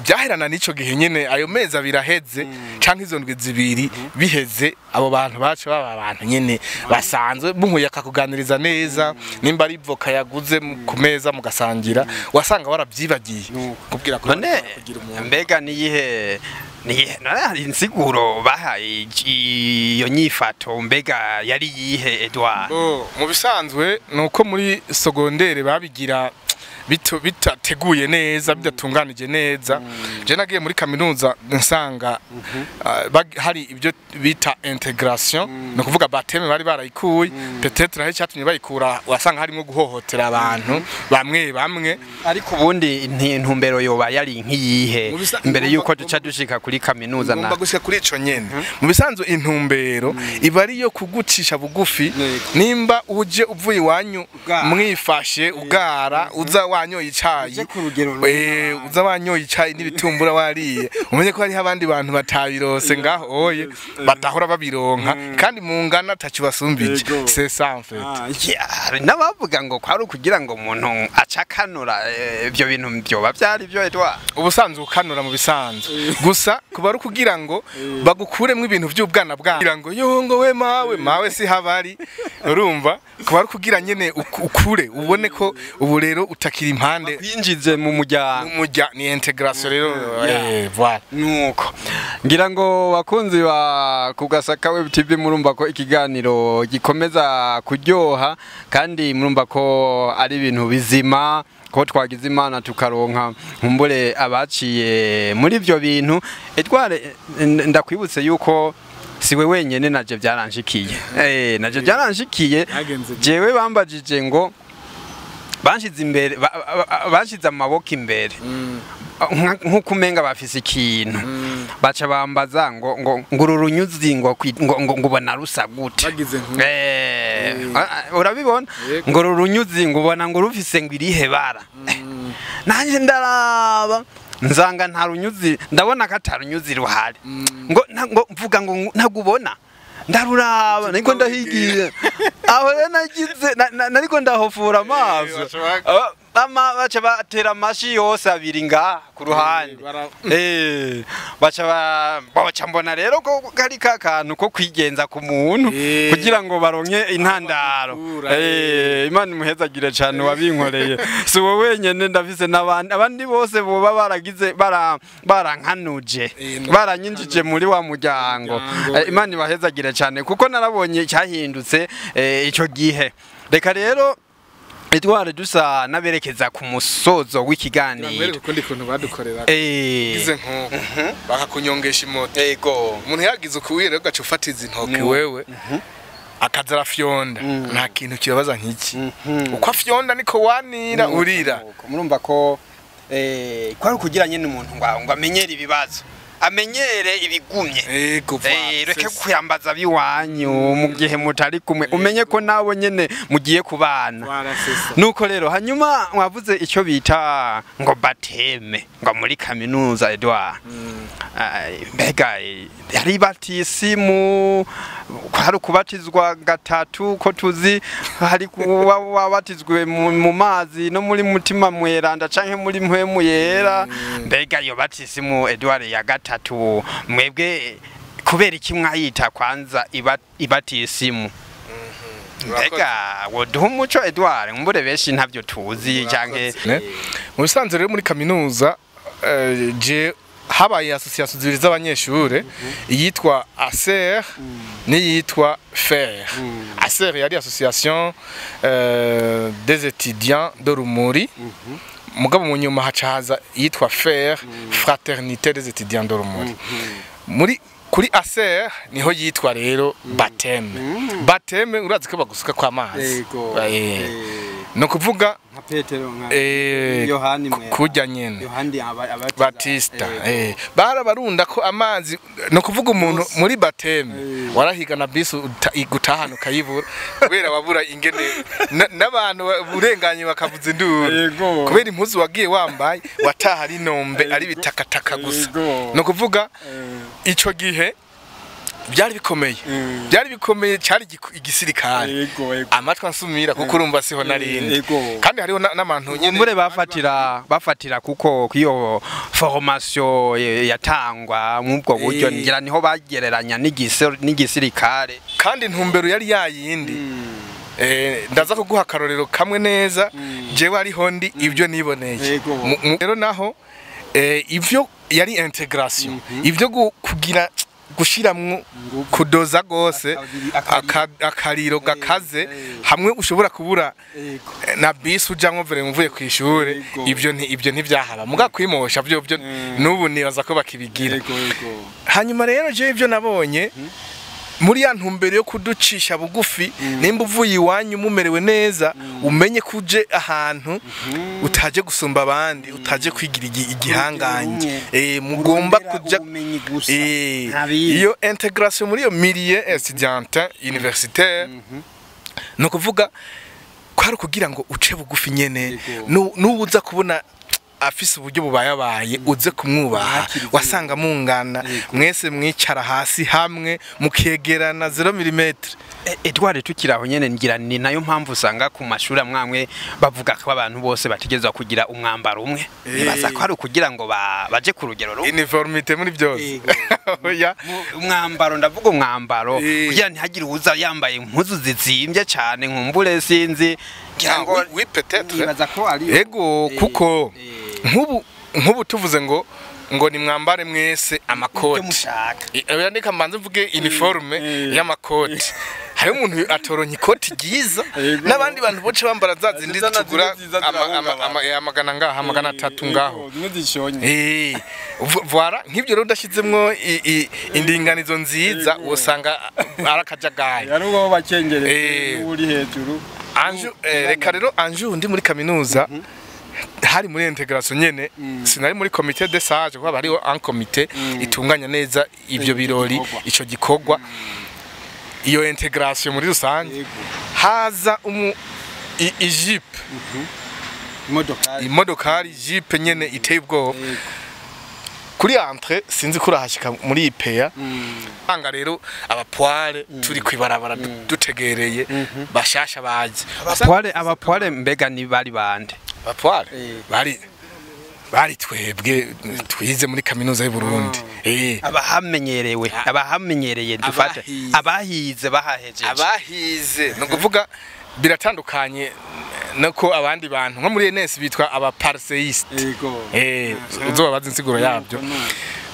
[SPEAKER 1] byaherana n'ico gihe nyene ayo mezi abiri aheze canke izo ndwi zibiri biheze, abo bantu bacu baba abantu nyene basanzwe bunkuye akakuganiriza neza, nimba ari voka yaguze ku meza mugasangira, wasanga warabyibagiye kubwira ko
[SPEAKER 2] kugira umuntu. Mbega niyihe nari insiguro bahaye iyo nyifato, mbega yari yihe Edouard?
[SPEAKER 1] Mu bisanzwe nuko muri secondaire babigira bitateguye neza, bidatunganije neza. Je nagiye muri kaminuza nsanga hari ibyo bita integration, no kuvuga baptême bari barayikuye, peut-être aho cyatumye bayikura wasanga harimo guhohotera abantu bamwe bamwe.
[SPEAKER 2] Ariko ubundi intumbero yoba yari nkiyihe mbere yuko duca dushika kuri kaminuza?
[SPEAKER 1] Na ngomba gushika kuri ico nyene. Mu bisanzwe intumbero iba ari yo kugucisha bugufi, nimba uje uvuye iwanyu mwifashe ugara uza wanyoye icayi, uza wanyoye icayi n'ibitumbura wariye, umenye ko hari abandi bantu batabirose ngaho oye batahora babironka, kandi mungana tacu basumbije. C'est ça en fait.
[SPEAKER 2] Nabavuga ngo kwari kugira ngo umuntu acakanura ibyo bintu byoba byari byo Edouard.
[SPEAKER 1] Ubusanzwe ukanura mu bisanzwe gusa kuba ari kugira ngo bagukuremwo ibintu by'ubwana bwa kugira ngo yongo we mawe si habari, urumva kuba ari kugira nyene ukure ubone ko ubu rero utakiri impande
[SPEAKER 2] kwinjize mu muryango
[SPEAKER 1] ni integration rero. Voilà.
[SPEAKER 2] Nuko ngira ngo bakunzi ba Kugasaka Web TV murumva ko ikiganiro gikomeza kuryoha, kandi murumva ko ari ibintu bizima, ko twagize Imana tukaronka nkumbure abaciye muri ivyo bintu. Edouard, ndakwibutse yuko siwe wenyene naje byaranshikiye, naje byaranshikiye jewe bambajije ngo banshize imbere, banshize amaboko imbere nkuko umenga bafise ikintu, baca bambaza ngo ngo urunyuzi ngo ngo ubona rusa gute, urabibona ngo urunyuzi ngo ubona ngo rufise ngo irihe bara. Nanje ndaraba nzanga nta runyuzi, ndabona ko atarunyuzi ruhari, ngo mvuga ngo ntagubona, ndaruraba niko ndahigiye aho rero nagize nariko ndahofura amaso, baca batera amashi yose abiri nga ku ruhande, baca mbona rero ko kari ka kantu ko kwigenza ku muntu kugira ngo baronke intandaro. Imana imuhezagire cyane wabinkoreye, si wowe wenyene ndafise n'abandi, abandi bose boba baragize barankanuje baranyinjije muri wa muryango. Imana ibahezagire cyane kuko narabonye cyahindutse ico gihe. Reka rero Edouard dusa naberekeza ku musozo w'ikiganiro.
[SPEAKER 1] Ndamwereka ukundi kuntu badukorera. Gize nko bakakunyongesha imoto.
[SPEAKER 2] Yego.
[SPEAKER 1] Umuntu yagize ukuwira rero gaca ufatiza intoki wewe. Akaza arafyonda. Nta kintu kibabaza nk'iki. Uko afyonda niko wanira urira.
[SPEAKER 2] Murumva ko Kwari ukugira nyene umuntu ngo amenyere ibibazo, amenyere ibigumye.
[SPEAKER 1] Ego.
[SPEAKER 2] Reke kuyambaza biwanyu mu gihe mutari kumwe, umenye ko nawe nyene mugiye kubana. Nuko rero hanyuma mwavuze icyo bita ngo baptême ngo muri kaminuza, Edouard. Mbega yari batisimu, hari kubatizwa gatatu ko tuzi, hari kuba wabatizwe mu mazi no muri Mutima Mweranda canke muri Mpwemu Yera. Mbega iyo batisimu, Edouard, ya gatatu, mwebwe kubera iki mwayita kwanza ibatisimu? Mbega woduha umuco, Edouard? Mbure benshi ntavyo tuzi canke.
[SPEAKER 1] Ne? Mu bisanzwe rero muri kaminuza je habaye association zibiri z'abanyeshure, iyitwa ACR n'iyitwa FER. ACR yari Association des étudiants de Rumuri, mugabo mu nyuma haca haza iyitwa FER, Fraternité des étudiants de Rumuri. Muri kuri ACR niho yitwa rero baptême. Baptême urazi ko bagusuka kw'amazi. No kuvuga
[SPEAKER 2] Nka Petero, nka Yohani Mweranda.
[SPEAKER 1] Kurya nyene.
[SPEAKER 2] Yohani
[SPEAKER 1] Batista barabarunda ko amazi, no kuvuga umuntu muri baptême warahigana bisi gutahana ukayibura kubera wabura ingene n'abantu urenganye bakavuza induru kubera impuzu wagiye wambaye, wataha ari nombe, ari bitakataka gusa. No kuvuga ico gihe byari bikomeye, byari bikomeye, cyari igisirikare.
[SPEAKER 2] Yego yego
[SPEAKER 1] Amatwi ansumira, kuko urumva siho narindi. Kandi hariho n'abantu nyene
[SPEAKER 2] Kumbure bafatira kuko kiyo formation yatangwa mw'ubwo buryo, ngira niho bagereranya n'igisirikare.
[SPEAKER 1] Kandi intumbero yari yayindi. Ndaza kuguha akarorero kamwe neza, jewe ariho ndi, ibyo niboneye. Rero naho ivyo yari intégration, ivyo kugira gushiramwo kudoza gose akariro gakaze hamwe ushobora kubura na bisi ujamwo vere mvuye ku ishure. Ivyo ntivyahaba muga kwimosha byo n'ubu nibaza ko bakibigira.
[SPEAKER 2] Yego yego
[SPEAKER 1] Hanyuma rero je ivyo nabonye muri ya ntumbero yo kuducisha bugufi, nimba uvuye iwanyu mumerewe neza, umenye ko uje ahantu utaje gusumba abandi, utaje kwigira igihangange. Mugomba kuja
[SPEAKER 2] ubumenyi gusa, nta bindi.
[SPEAKER 1] Iyo intégration muri iyo milieu estudiantin universitaire, no kuvuga ko ari ukugira ngo uce bugufi nyene. Nubu uza kubona afise uburyo bubayabaye, uze kumwubaha.
[SPEAKER 2] Mwakirize.
[SPEAKER 1] Wasanga mungana mwese, mwicara hasi hamwe, mukegerana 0 mm.
[SPEAKER 2] Edouard, tukiri aho nyene, ngira ni nayo mpamvu usanga ku mashuri amwamwe bavuga ko abantu bose bategerezwa kugira umwambaro umwe. Nibaza ko ari ukugira ngo baje ku rugero rumwe.
[SPEAKER 1] Uniformité muri byose. Oya.
[SPEAKER 2] Umwambaro, ndavuga umwambaro, kugira ntihagire uza yambaye impuzu zizimbye cane, nkumbure sinzi, ngira ngo
[SPEAKER 1] Oui, oui, peut-être.
[SPEAKER 2] nibaza ko ari
[SPEAKER 1] Ego, kuko nk'ubu tuvuze ngo nimwambare mwese
[SPEAKER 2] ibyo
[SPEAKER 1] amakoti.
[SPEAKER 2] Mushaka.
[SPEAKER 1] Oya, ndeka mbanze mvuge uniforme y'amakoti. Hariho umuntu atoronka ikoti ryiza n'abandi bantu boce bambara za zindi
[SPEAKER 2] Zana
[SPEAKER 1] tugura
[SPEAKER 2] zimwe nziza zirahungabana.
[SPEAKER 1] 400 ngaha, 300 ngaho.
[SPEAKER 2] Zimwe zishonye.
[SPEAKER 1] Voilà, nk'ibyo rero udashyizemwo indinganizo nziza, usanga ari akajagari.
[SPEAKER 2] Ari uwo bakengereye uri hejuru.
[SPEAKER 1] Anju, reka rero anju ndi muri kaminuza, hari muri intégration nyene, sinari muri comité des sages, kuko haba hariho un comité itunganya neza ivyo birori,
[SPEAKER 2] gikorwa.
[SPEAKER 1] Ico gikorwa, iyo intégration muri rusange. Haza umu ijeep.
[SPEAKER 2] Imodokari.
[SPEAKER 1] Imodokari jeep nyene iteye ubwoba. Kuri entrée, sinzi ko urahashika muri IPEA, anga rero abapoire turi kwibarabara dutegereye bashasha baje.
[SPEAKER 2] Abapoire mbega ni bari bande?
[SPEAKER 1] Abapoire bari twebwe twize muri kaminuza y'u Burundi.
[SPEAKER 2] Abahamenyerewe, abahamenyereye dufate.
[SPEAKER 1] Abahize.
[SPEAKER 2] Abahize, bahahejeje.
[SPEAKER 1] Abahize, ni ukuvuga biratandukanye nuko abandi bantu nko muri ENS bitwa abaparseiste. Uzobabaza insiguro yabyo.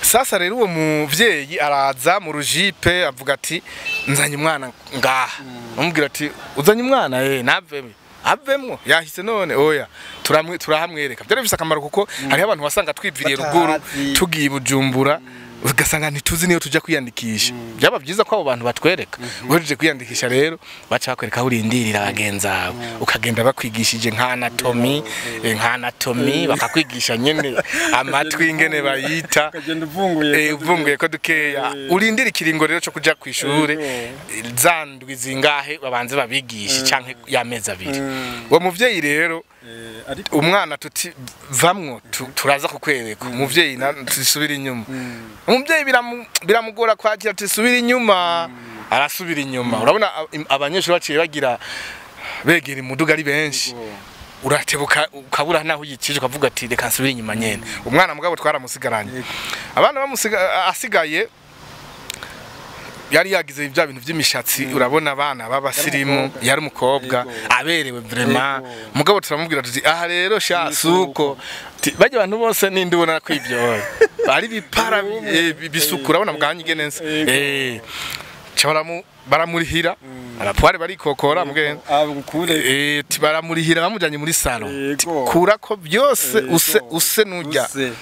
[SPEAKER 1] Sasa rero uwo muvyeyi araza mu rujipe, avuga ati: "Nzanye umwana ngaha." Amubwira ati: "Uzanye umwana, navemwe avemwo yahise none oya turahamwereka." Byari bifise akamaro kuko hariho abantu wasanga twiviriye ruguru,
[SPEAKER 2] Batahazi.
[SPEAKER 1] tugiye i Bujumbura. Ugasanga ntituzi niyo tujya kwiyandikisha. Byaba byiza ko abo bantu batwereka. Uhejeje kwiyandikisha rero, baca bakwereka aho urindirira bagenzi bawe, ukagenda bakwigishije nka anatomy, nka anatomy bakakwigisha nyene amatwi ingene bayita.
[SPEAKER 2] Ukagenda uvunguye.
[SPEAKER 1] Uvunguye ko dukeya, urindira ikiringo rero cyo kuja kw'ishure, za ndwi zingahe babanze babigishe, canke y'amezi 2. Uwo muvyeyi rero,
[SPEAKER 2] Ariko
[SPEAKER 1] umwana tuti vamwo, turaza kukwereka umuvyeyi tusubira inyuma. Umuvyeyi biramugora kwakira, tusubira inyuma, arasubira inyuma. Urabona abanyeshuri baciye bagira begera imuduga ari benshi, uratebuka ukabura naho uyikije, ukavuga ati reka nsubire inyuma nyene. Umwana mugabo twaramusigaranye, abana bamusiga, asigaye yari yagize bya bintu by'imishatsi. Urabona abana b'abasirimu, yari umukobwa aberewe vraiment. Mugabo turamubwira tuti aha rero sha suko. Bajya abantu bose ninde ubona ko ibyo ari bipara, bisukura, urabona bwanye igenense, ca baramurihira abapware barikokora mugenzi.
[SPEAKER 2] Abukure.
[SPEAKER 1] Baramurihira, bamujanye muri salon. Kura ko byose, use use nujya.
[SPEAKER 2] Use.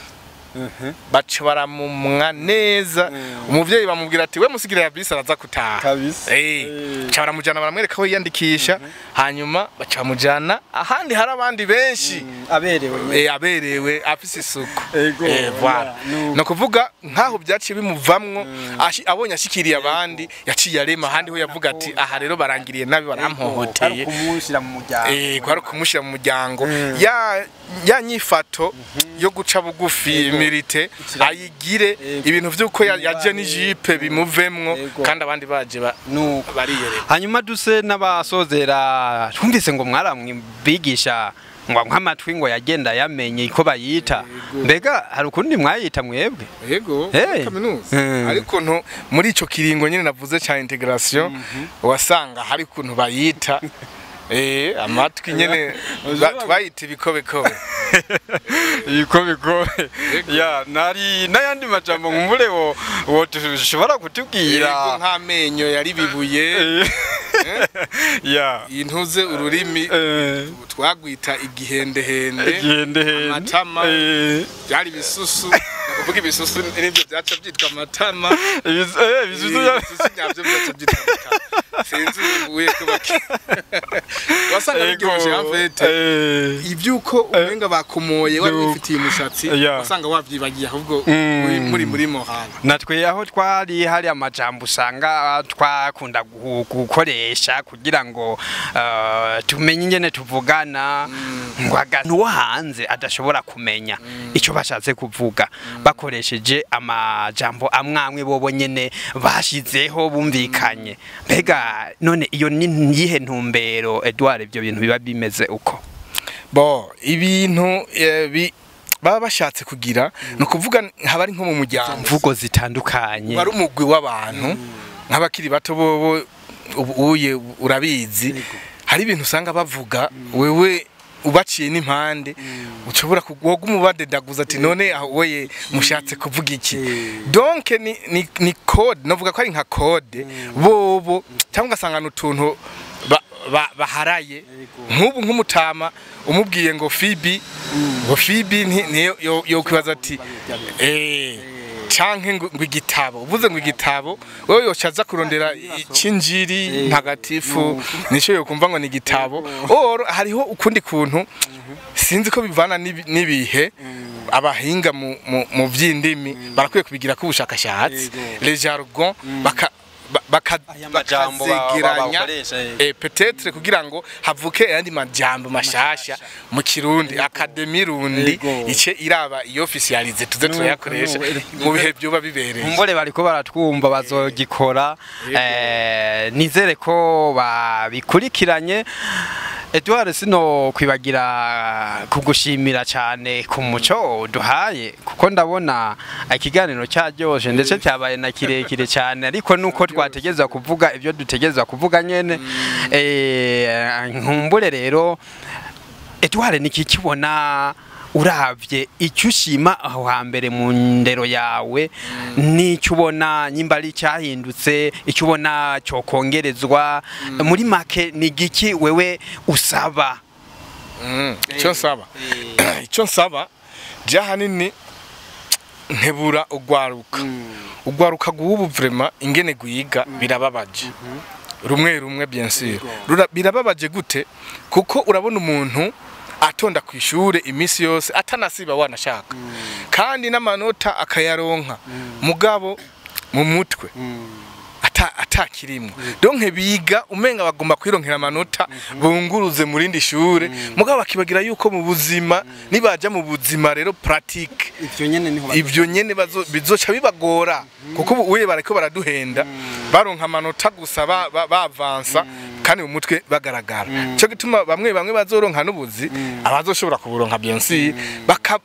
[SPEAKER 1] Baca baramumwa neza. Umuvyeyi bamubwira ati we musigire ya bisi, araza kutaha.
[SPEAKER 2] Kabisa.
[SPEAKER 1] Baca baramujana, baramwereka aho yiyandikisha, hanyuma baca bamujana ahandi hari abandi benshi.
[SPEAKER 2] Aberewe.
[SPEAKER 1] Aberewe, afise isuku. Voilà.
[SPEAKER 2] Nuko.
[SPEAKER 1] No kuvuga nkaho byaciye bimuvamwo, abonye ashikiriye abandi, yaciye arema ahandi ho yavuga ati aha rero barangiriye nabi, barampohoteye.
[SPEAKER 2] Kwari kumushyira mu muryango.
[SPEAKER 1] Kwari kumushyira mu muryango, ya nyifato yo guca bugufi, humilité ayigire. Ibintu vy'uko yaje n'ijipe bimuvemwo, kandi abandi baje
[SPEAKER 2] Nuko.
[SPEAKER 1] bariyereka.
[SPEAKER 2] Hanyuma duse n'abasozera, twumvise ngo mwaramwibigisha ngo nk'amatwi, ngo yagenda yamenye ko bayita. Mbega hari ukundi mwayita mwebwe?
[SPEAKER 1] Yego,
[SPEAKER 2] Hey.
[SPEAKER 1] kaminuza. Ariko nto muri ico kiringo nyene navuze ca intégration, wasanga hari ukuntu bayita, amatwi nyene bayita ibikobekobe.
[SPEAKER 2] Ibikobikobe ya nari n'ayandi majambo nkumbure wo tushobora kutubwira?
[SPEAKER 1] Yego, nk'amenyo yari bibuye. Intuze ururimi twagwita igihendehende.
[SPEAKER 2] Igihendehende.
[SPEAKER 1] Amatama byari ibisusu, kuvuga ibisusu nibyo byaca byitwa amatama.
[SPEAKER 2] Ibisusu.
[SPEAKER 1] Ibisusu nyabyo byaca byitwa amatama. Sinzi ubuye ko baki wasanga biryoshye en fait. Ibyuko umenga bakumoye wari wifitiye umushatsi, wasanga wavyibagiye ahubwo muri mohana.
[SPEAKER 2] Natwe aho twari hari amajambo usanga twakunda gukoresha kugira ngo tumenye ingene tuvugana, ngo agantu wo hanze adashobora kumenya icyo bashatse kuvuga, bakoresheje amajambo amwe amwe bobo nyene bashizeho bumvikanye. Mbega none iyo ni iyihe ntumbero, Edouard, ibyo bintu biba bimeze uko?
[SPEAKER 1] Bo ibintu baba bashatse kugira, ni ukuvuga haba ari nko mu muryango,
[SPEAKER 2] mvugo zitandukanye.
[SPEAKER 1] Wari umugwi w'abantu nk'abakiri bato bobo ubu uye urabizi, hari ibintu usanga bavuga wewe ubaciye n'impande ushobora kuguma ubadedaguza ati none aho weye mushatse kuvuga iki? Donc ni code, novuga ko ari nka code bobo, cyangwa ugasanga n'utuntu baharaye. Nk'ubu nk'umutama umubwiye ngo Fibi, ngo Fibi, niyo yo kwibaza ati canke ngo igitabo, uvuze ngo igitabo, wewe yocaza kurondera icinjiri ntagatifu, nico yokumva ngo ni igitabo. Or hariho ukundi kuntu, sinzi ko bivana n'ibihe, abahinga mu vy'indimi barakwiye kubigira ko ubushakashatsi, les jargons
[SPEAKER 2] Aya majambo
[SPEAKER 1] bakazegeranya,
[SPEAKER 2] bakoresha,
[SPEAKER 1] peut-être kugira ngo havuke ayandi majambo mashasha mu Kirundi, Académie Rundi ice iraba iyo officialize, tuze turayakoresha mu bihe byoba bibereye.
[SPEAKER 2] Mbore bariko baratwumva bazogikora, nizere ko babikurikiranye. Edouard, sino kwibagira kugushimira cyane ku muco duhaye, kuko ndabona ikiganiro cyaryoshe, ndetse cyabaye na kirekire cyane, ariko nuko twategeza kuvuga ibyo dutegeza kuvuga nyene. Nkumbure rero Edouard, niki kibona uravye icyo ushima aho hambere mu ndero yawe, n'icyo ubona nyimba ari cyahindutse, icyo ubona cyokongerezwa, muri make ni giki wewe usaba?
[SPEAKER 1] Icyo nsaba je ahanini Nkebura ugwaruka, ugwaruka guhubu vraiment ingene guyiga birababaje. Rumwe rumwe, bien sûr. Birababaje gute? Kuko urabona umuntu atonda ku ishure iminsi yose, atanasiba wanashaka, kandi n'amanota akayaronka, mugabo mu mutwe atakirimwo. Donc biga umenga bagomba kwironkera amanota bunguruze mu rindi shure, mugabo bakibagira yuko mu buzima, nibaja mu buzima rero pratique,
[SPEAKER 2] Ivyo nyene niho
[SPEAKER 1] ivyo nyene bizoca bibagora, kuko ubu uye bariko baraduhenda, baronka amanota gusa, bavansa, kandi mu mutwe bagaragara. Cyo gituma bamwe bamwe bazoronka n'ubuzi, abazoshobora kuburonka bien sûr,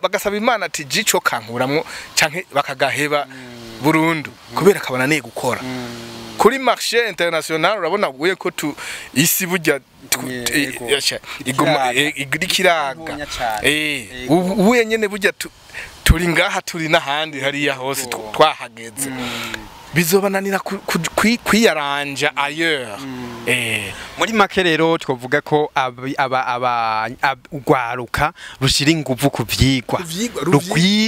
[SPEAKER 1] bagasaba Imana ati jico kankuramwo, canke bakagaheba burundu kubera kabananiye gukora kuri marché international. Urabona uye ko tu isi burya iguma ikiraga.
[SPEAKER 2] Ntonya cane.
[SPEAKER 1] Ubu nyene burya turi ngaha, turi n'ahandi hariya hose, twahageze, bizobananira kwiyaranja ailleurs.
[SPEAKER 2] Muri make rero twavuga ko ugwaruka rushira inguvu ku vyigwa.
[SPEAKER 1] Ku vyigwa,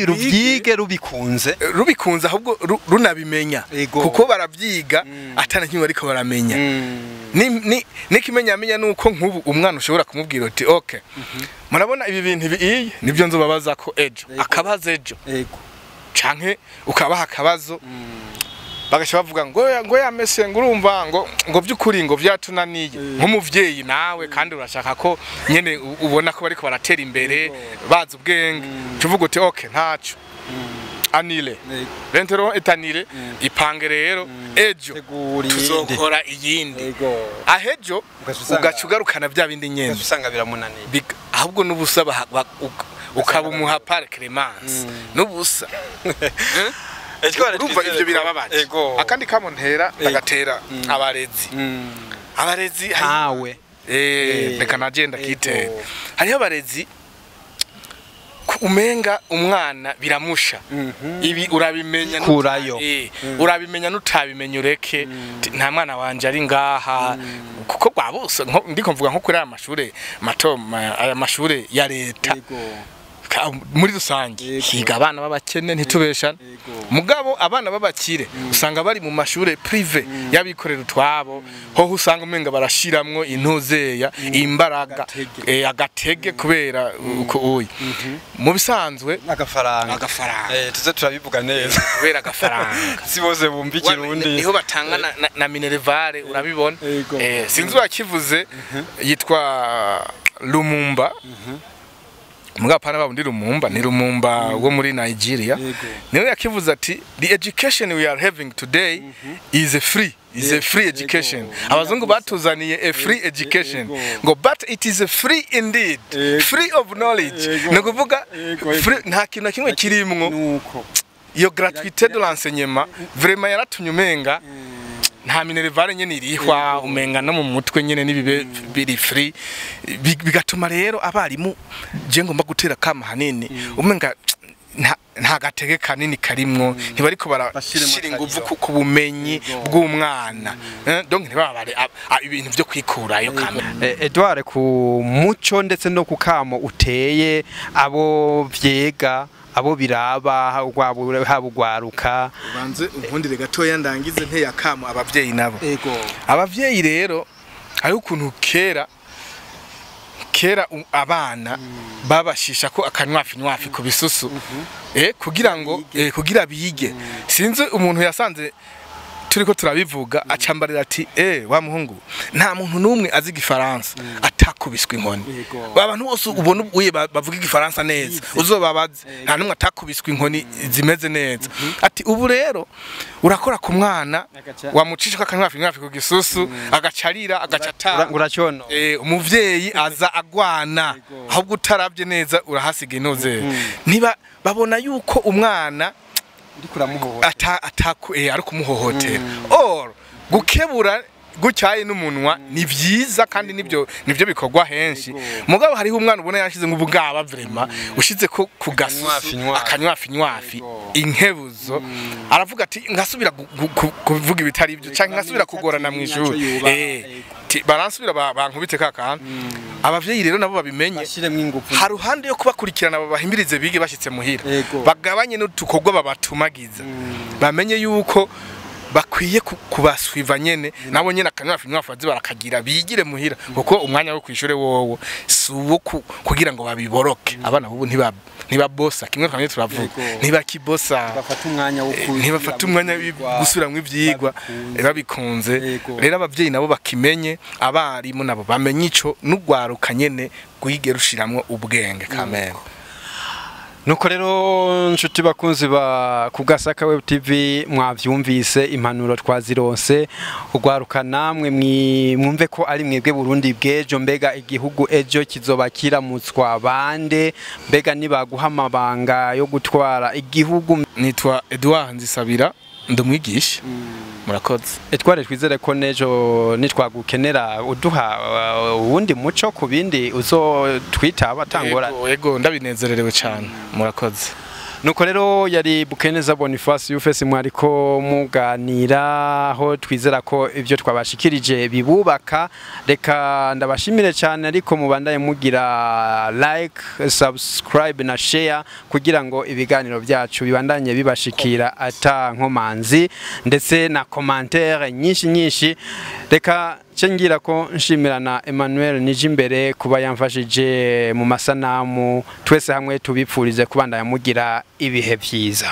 [SPEAKER 2] Ruvyige rubikunze.
[SPEAKER 1] Rubikunze, ahubwo runabimenya. Kuko baravyiga atana kimwe bariko baramenya. N'ikimenyamenya nuko nk'ubu umwana ushobora kumubwira uti: "Okay, murabona ibi bintu ibi, iyi nibyo nzobabaza ko ejo." Akabazo ejo, canke ukabaha akabazo, bagaca bavuga ngo ngo yamese, ngo urumva, ngo by'ukuri ngo vyatunaniye. Nk'umuvyeyi nawe kandi urashaka ko nyene ubona ko bariko baratera imbere, bazi ubwenge, tuvuga uti: "Okay, ntaco, annulé, l'interro est annulé, ipange rero ejo."
[SPEAKER 2] Tegura iyindi.
[SPEAKER 1] Tuzokora iyindi ahejo.
[SPEAKER 2] Ugaca usanga-
[SPEAKER 1] Ugaca ugarukana bya bindi nyene.
[SPEAKER 2] Usanga biramunaniye.
[SPEAKER 1] Ahubwo n'ubusa ukaba umuha par clémence n'ubusa. Urumva ivyo birababaje. Akandi kamo ntera, ndagatera abarezi. Abarezi
[SPEAKER 2] Ntawe.
[SPEAKER 1] Reka nagenda kitera. Hariho abarezi umenga umwana biramusha ibi urabimenya
[SPEAKER 2] Kurayo.
[SPEAKER 1] Urabimenya nutabimenya ureke. Nta mwana wanje ari ngaha, kuko rwabose ndiko mvuga nko kuri aya mashure mato, aya mashure ya leta, muri rusange higa abana b'abakene, ntitubeshane. Mugabo abana b'abakire usanga bari mu mashure privé y'abikorera utwabo, hoho usanga umenga barashiramwo intuzeya imbaraga.
[SPEAKER 2] Agatege.
[SPEAKER 1] Agatege kubera uko uyi mu bisanzwe
[SPEAKER 2] Agafaranga.
[SPEAKER 1] Agafaranga.
[SPEAKER 2] Tuze turabivuga neza.
[SPEAKER 1] Kubera agafaranga.
[SPEAKER 2] Si bose bumva ikirundi.
[SPEAKER 1] Niho batanga na minerval, urabibona. Sinzi uwakivuze, yitwa Lumumba. Mugabo pana babundi Lumumba, ni Lumumba wo muri Nigeria. Niwe yakivuze ati: "The education we are having today is a free is a free education." Abazungu batuzaniye a free education, ngo but it is a free indeed, free of knowledge. Ni ukuvuga free, nta kintu na kimwe kirimwo.
[SPEAKER 2] Nuko
[SPEAKER 1] Iyo gratuité de l'enseignement vraiment yaratumye umenga nta minerval nyene irihwa, umenga no mu mutwe nyene nibibe biri free. Bigatuma rero abarimu, je ngomba gutera kama hanini, umenga nta gatege kanini karimwo, ntibariko
[SPEAKER 2] Bashiremo
[SPEAKER 1] barashira inguvu
[SPEAKER 2] akariro.
[SPEAKER 1] ku bumenyi bw'umwana. Donc ntibabare ibintu vyo kwikurayo kame.
[SPEAKER 2] Edouard, ku muco ndetse no ku kamo uteye abo vyega, abo biraba, haba ugwaruka.
[SPEAKER 1] Ubanze unkundire gatoya ndangize nteye akamo abavyeyi nabo. Abavyeyi rero, hariho ukuntu kera kera abana babashisha ko akanywafi nywafi ku bisusu, kugira ngo kugira bige. Sinzi umuntu yasanze turiko turabivuga, acambarira ati: "Eh, wa muhungu, nta muntu numwe azi igifaransa atakubiswe inkoni." Abantu bose ubona uye bavuga igifaransa neza, uzobabaze, nta numwe atakubiswe inkoni zimeze neza. Ati: "Ubu rero urakora ku mwana, wamucisha akanywafi nywafi ku gisusu, agacarira, agaca ataha."
[SPEAKER 2] Uracono.
[SPEAKER 1] Umuvyeyi aza agwana, ahubwo utaravye neza urahasiga intuze. Niba babona yuko umwana
[SPEAKER 2] Uriko uramuhohotera.
[SPEAKER 1] Ata ataku ari kumuhohotera, or gukebura. Gutyaye n'umunwa ni vyiza kandi nivyo bikorwa henshi, mugabo hariho umwana ubona yashize ngo ubugaba vraiment ushize ko ku gasusu akanywafi nywafi inkebuzo, aravuga ati ngasubira kuvuga ibitari ibyo canke ngasubira kugorana mu ishuri, baransubira bankubite kakana. Abavyeyi rero nabo babimenye, haruhande yo kubakurikirana babahimbirize bige bashitse muhira, bagabanye n'utukorwa babatumagiza, bamenye yuko bakwiye kubaswiva nyene nabo nyene akanywafi nywafi barakagira bigire muhira, kuko umwanya wo kwishure wowo si uwo kugira ngo babiboroke. Abana bubu ntibabosa kimwe kamwe turavuga, ntibakibosa, ntibafata umwanya gusubiramwo ivyigwa babikunze. Rero abavyeyi nabo bakimenye, abarimu nabo bamenye ico n'ugwaruka nyene gwige rushiramwo ubwenge kamere.
[SPEAKER 2] Nuko rero nshuti bakunzi ba Kugasaka Web TV, mwavyumvise impanuro twazironse, ugwaruka namwe mwumve ko ari mwebwe Burundi bw'ejo. Mbega igihugu ejo kizoba kiramutswa bande? Mbega nibaguha amabanga yo gutwara igihugu?
[SPEAKER 1] Nitwa Edouard Nzisabira, ndumwigisha. Murakoze.
[SPEAKER 2] Etware twizere ko nejo nitwagukenera uduha uwundi muco ku bindi uzotwitaba tangora.
[SPEAKER 1] Yego ndabinezererewe cyane. Murakoze.
[SPEAKER 2] Nuko rero yari Bukeneza Boniface Yufesi mwariko muganira, aho twizera ko ivyo twabashikirije bibubaka. Reka ndabashimire cyane, ariko mubandaye mugira like, subscribe na share kugira ngo ibiganiro byacu bibandanye bibashikira ata nkomanzi, ndetse na commentaire nyinshi nyinshi. Reka ngira ko nshimira na Emmanuel Nijimbere kuba yamfashije mu masanamu. Twese hamwe tubipfurize kubandanya mugira ibihe byiza.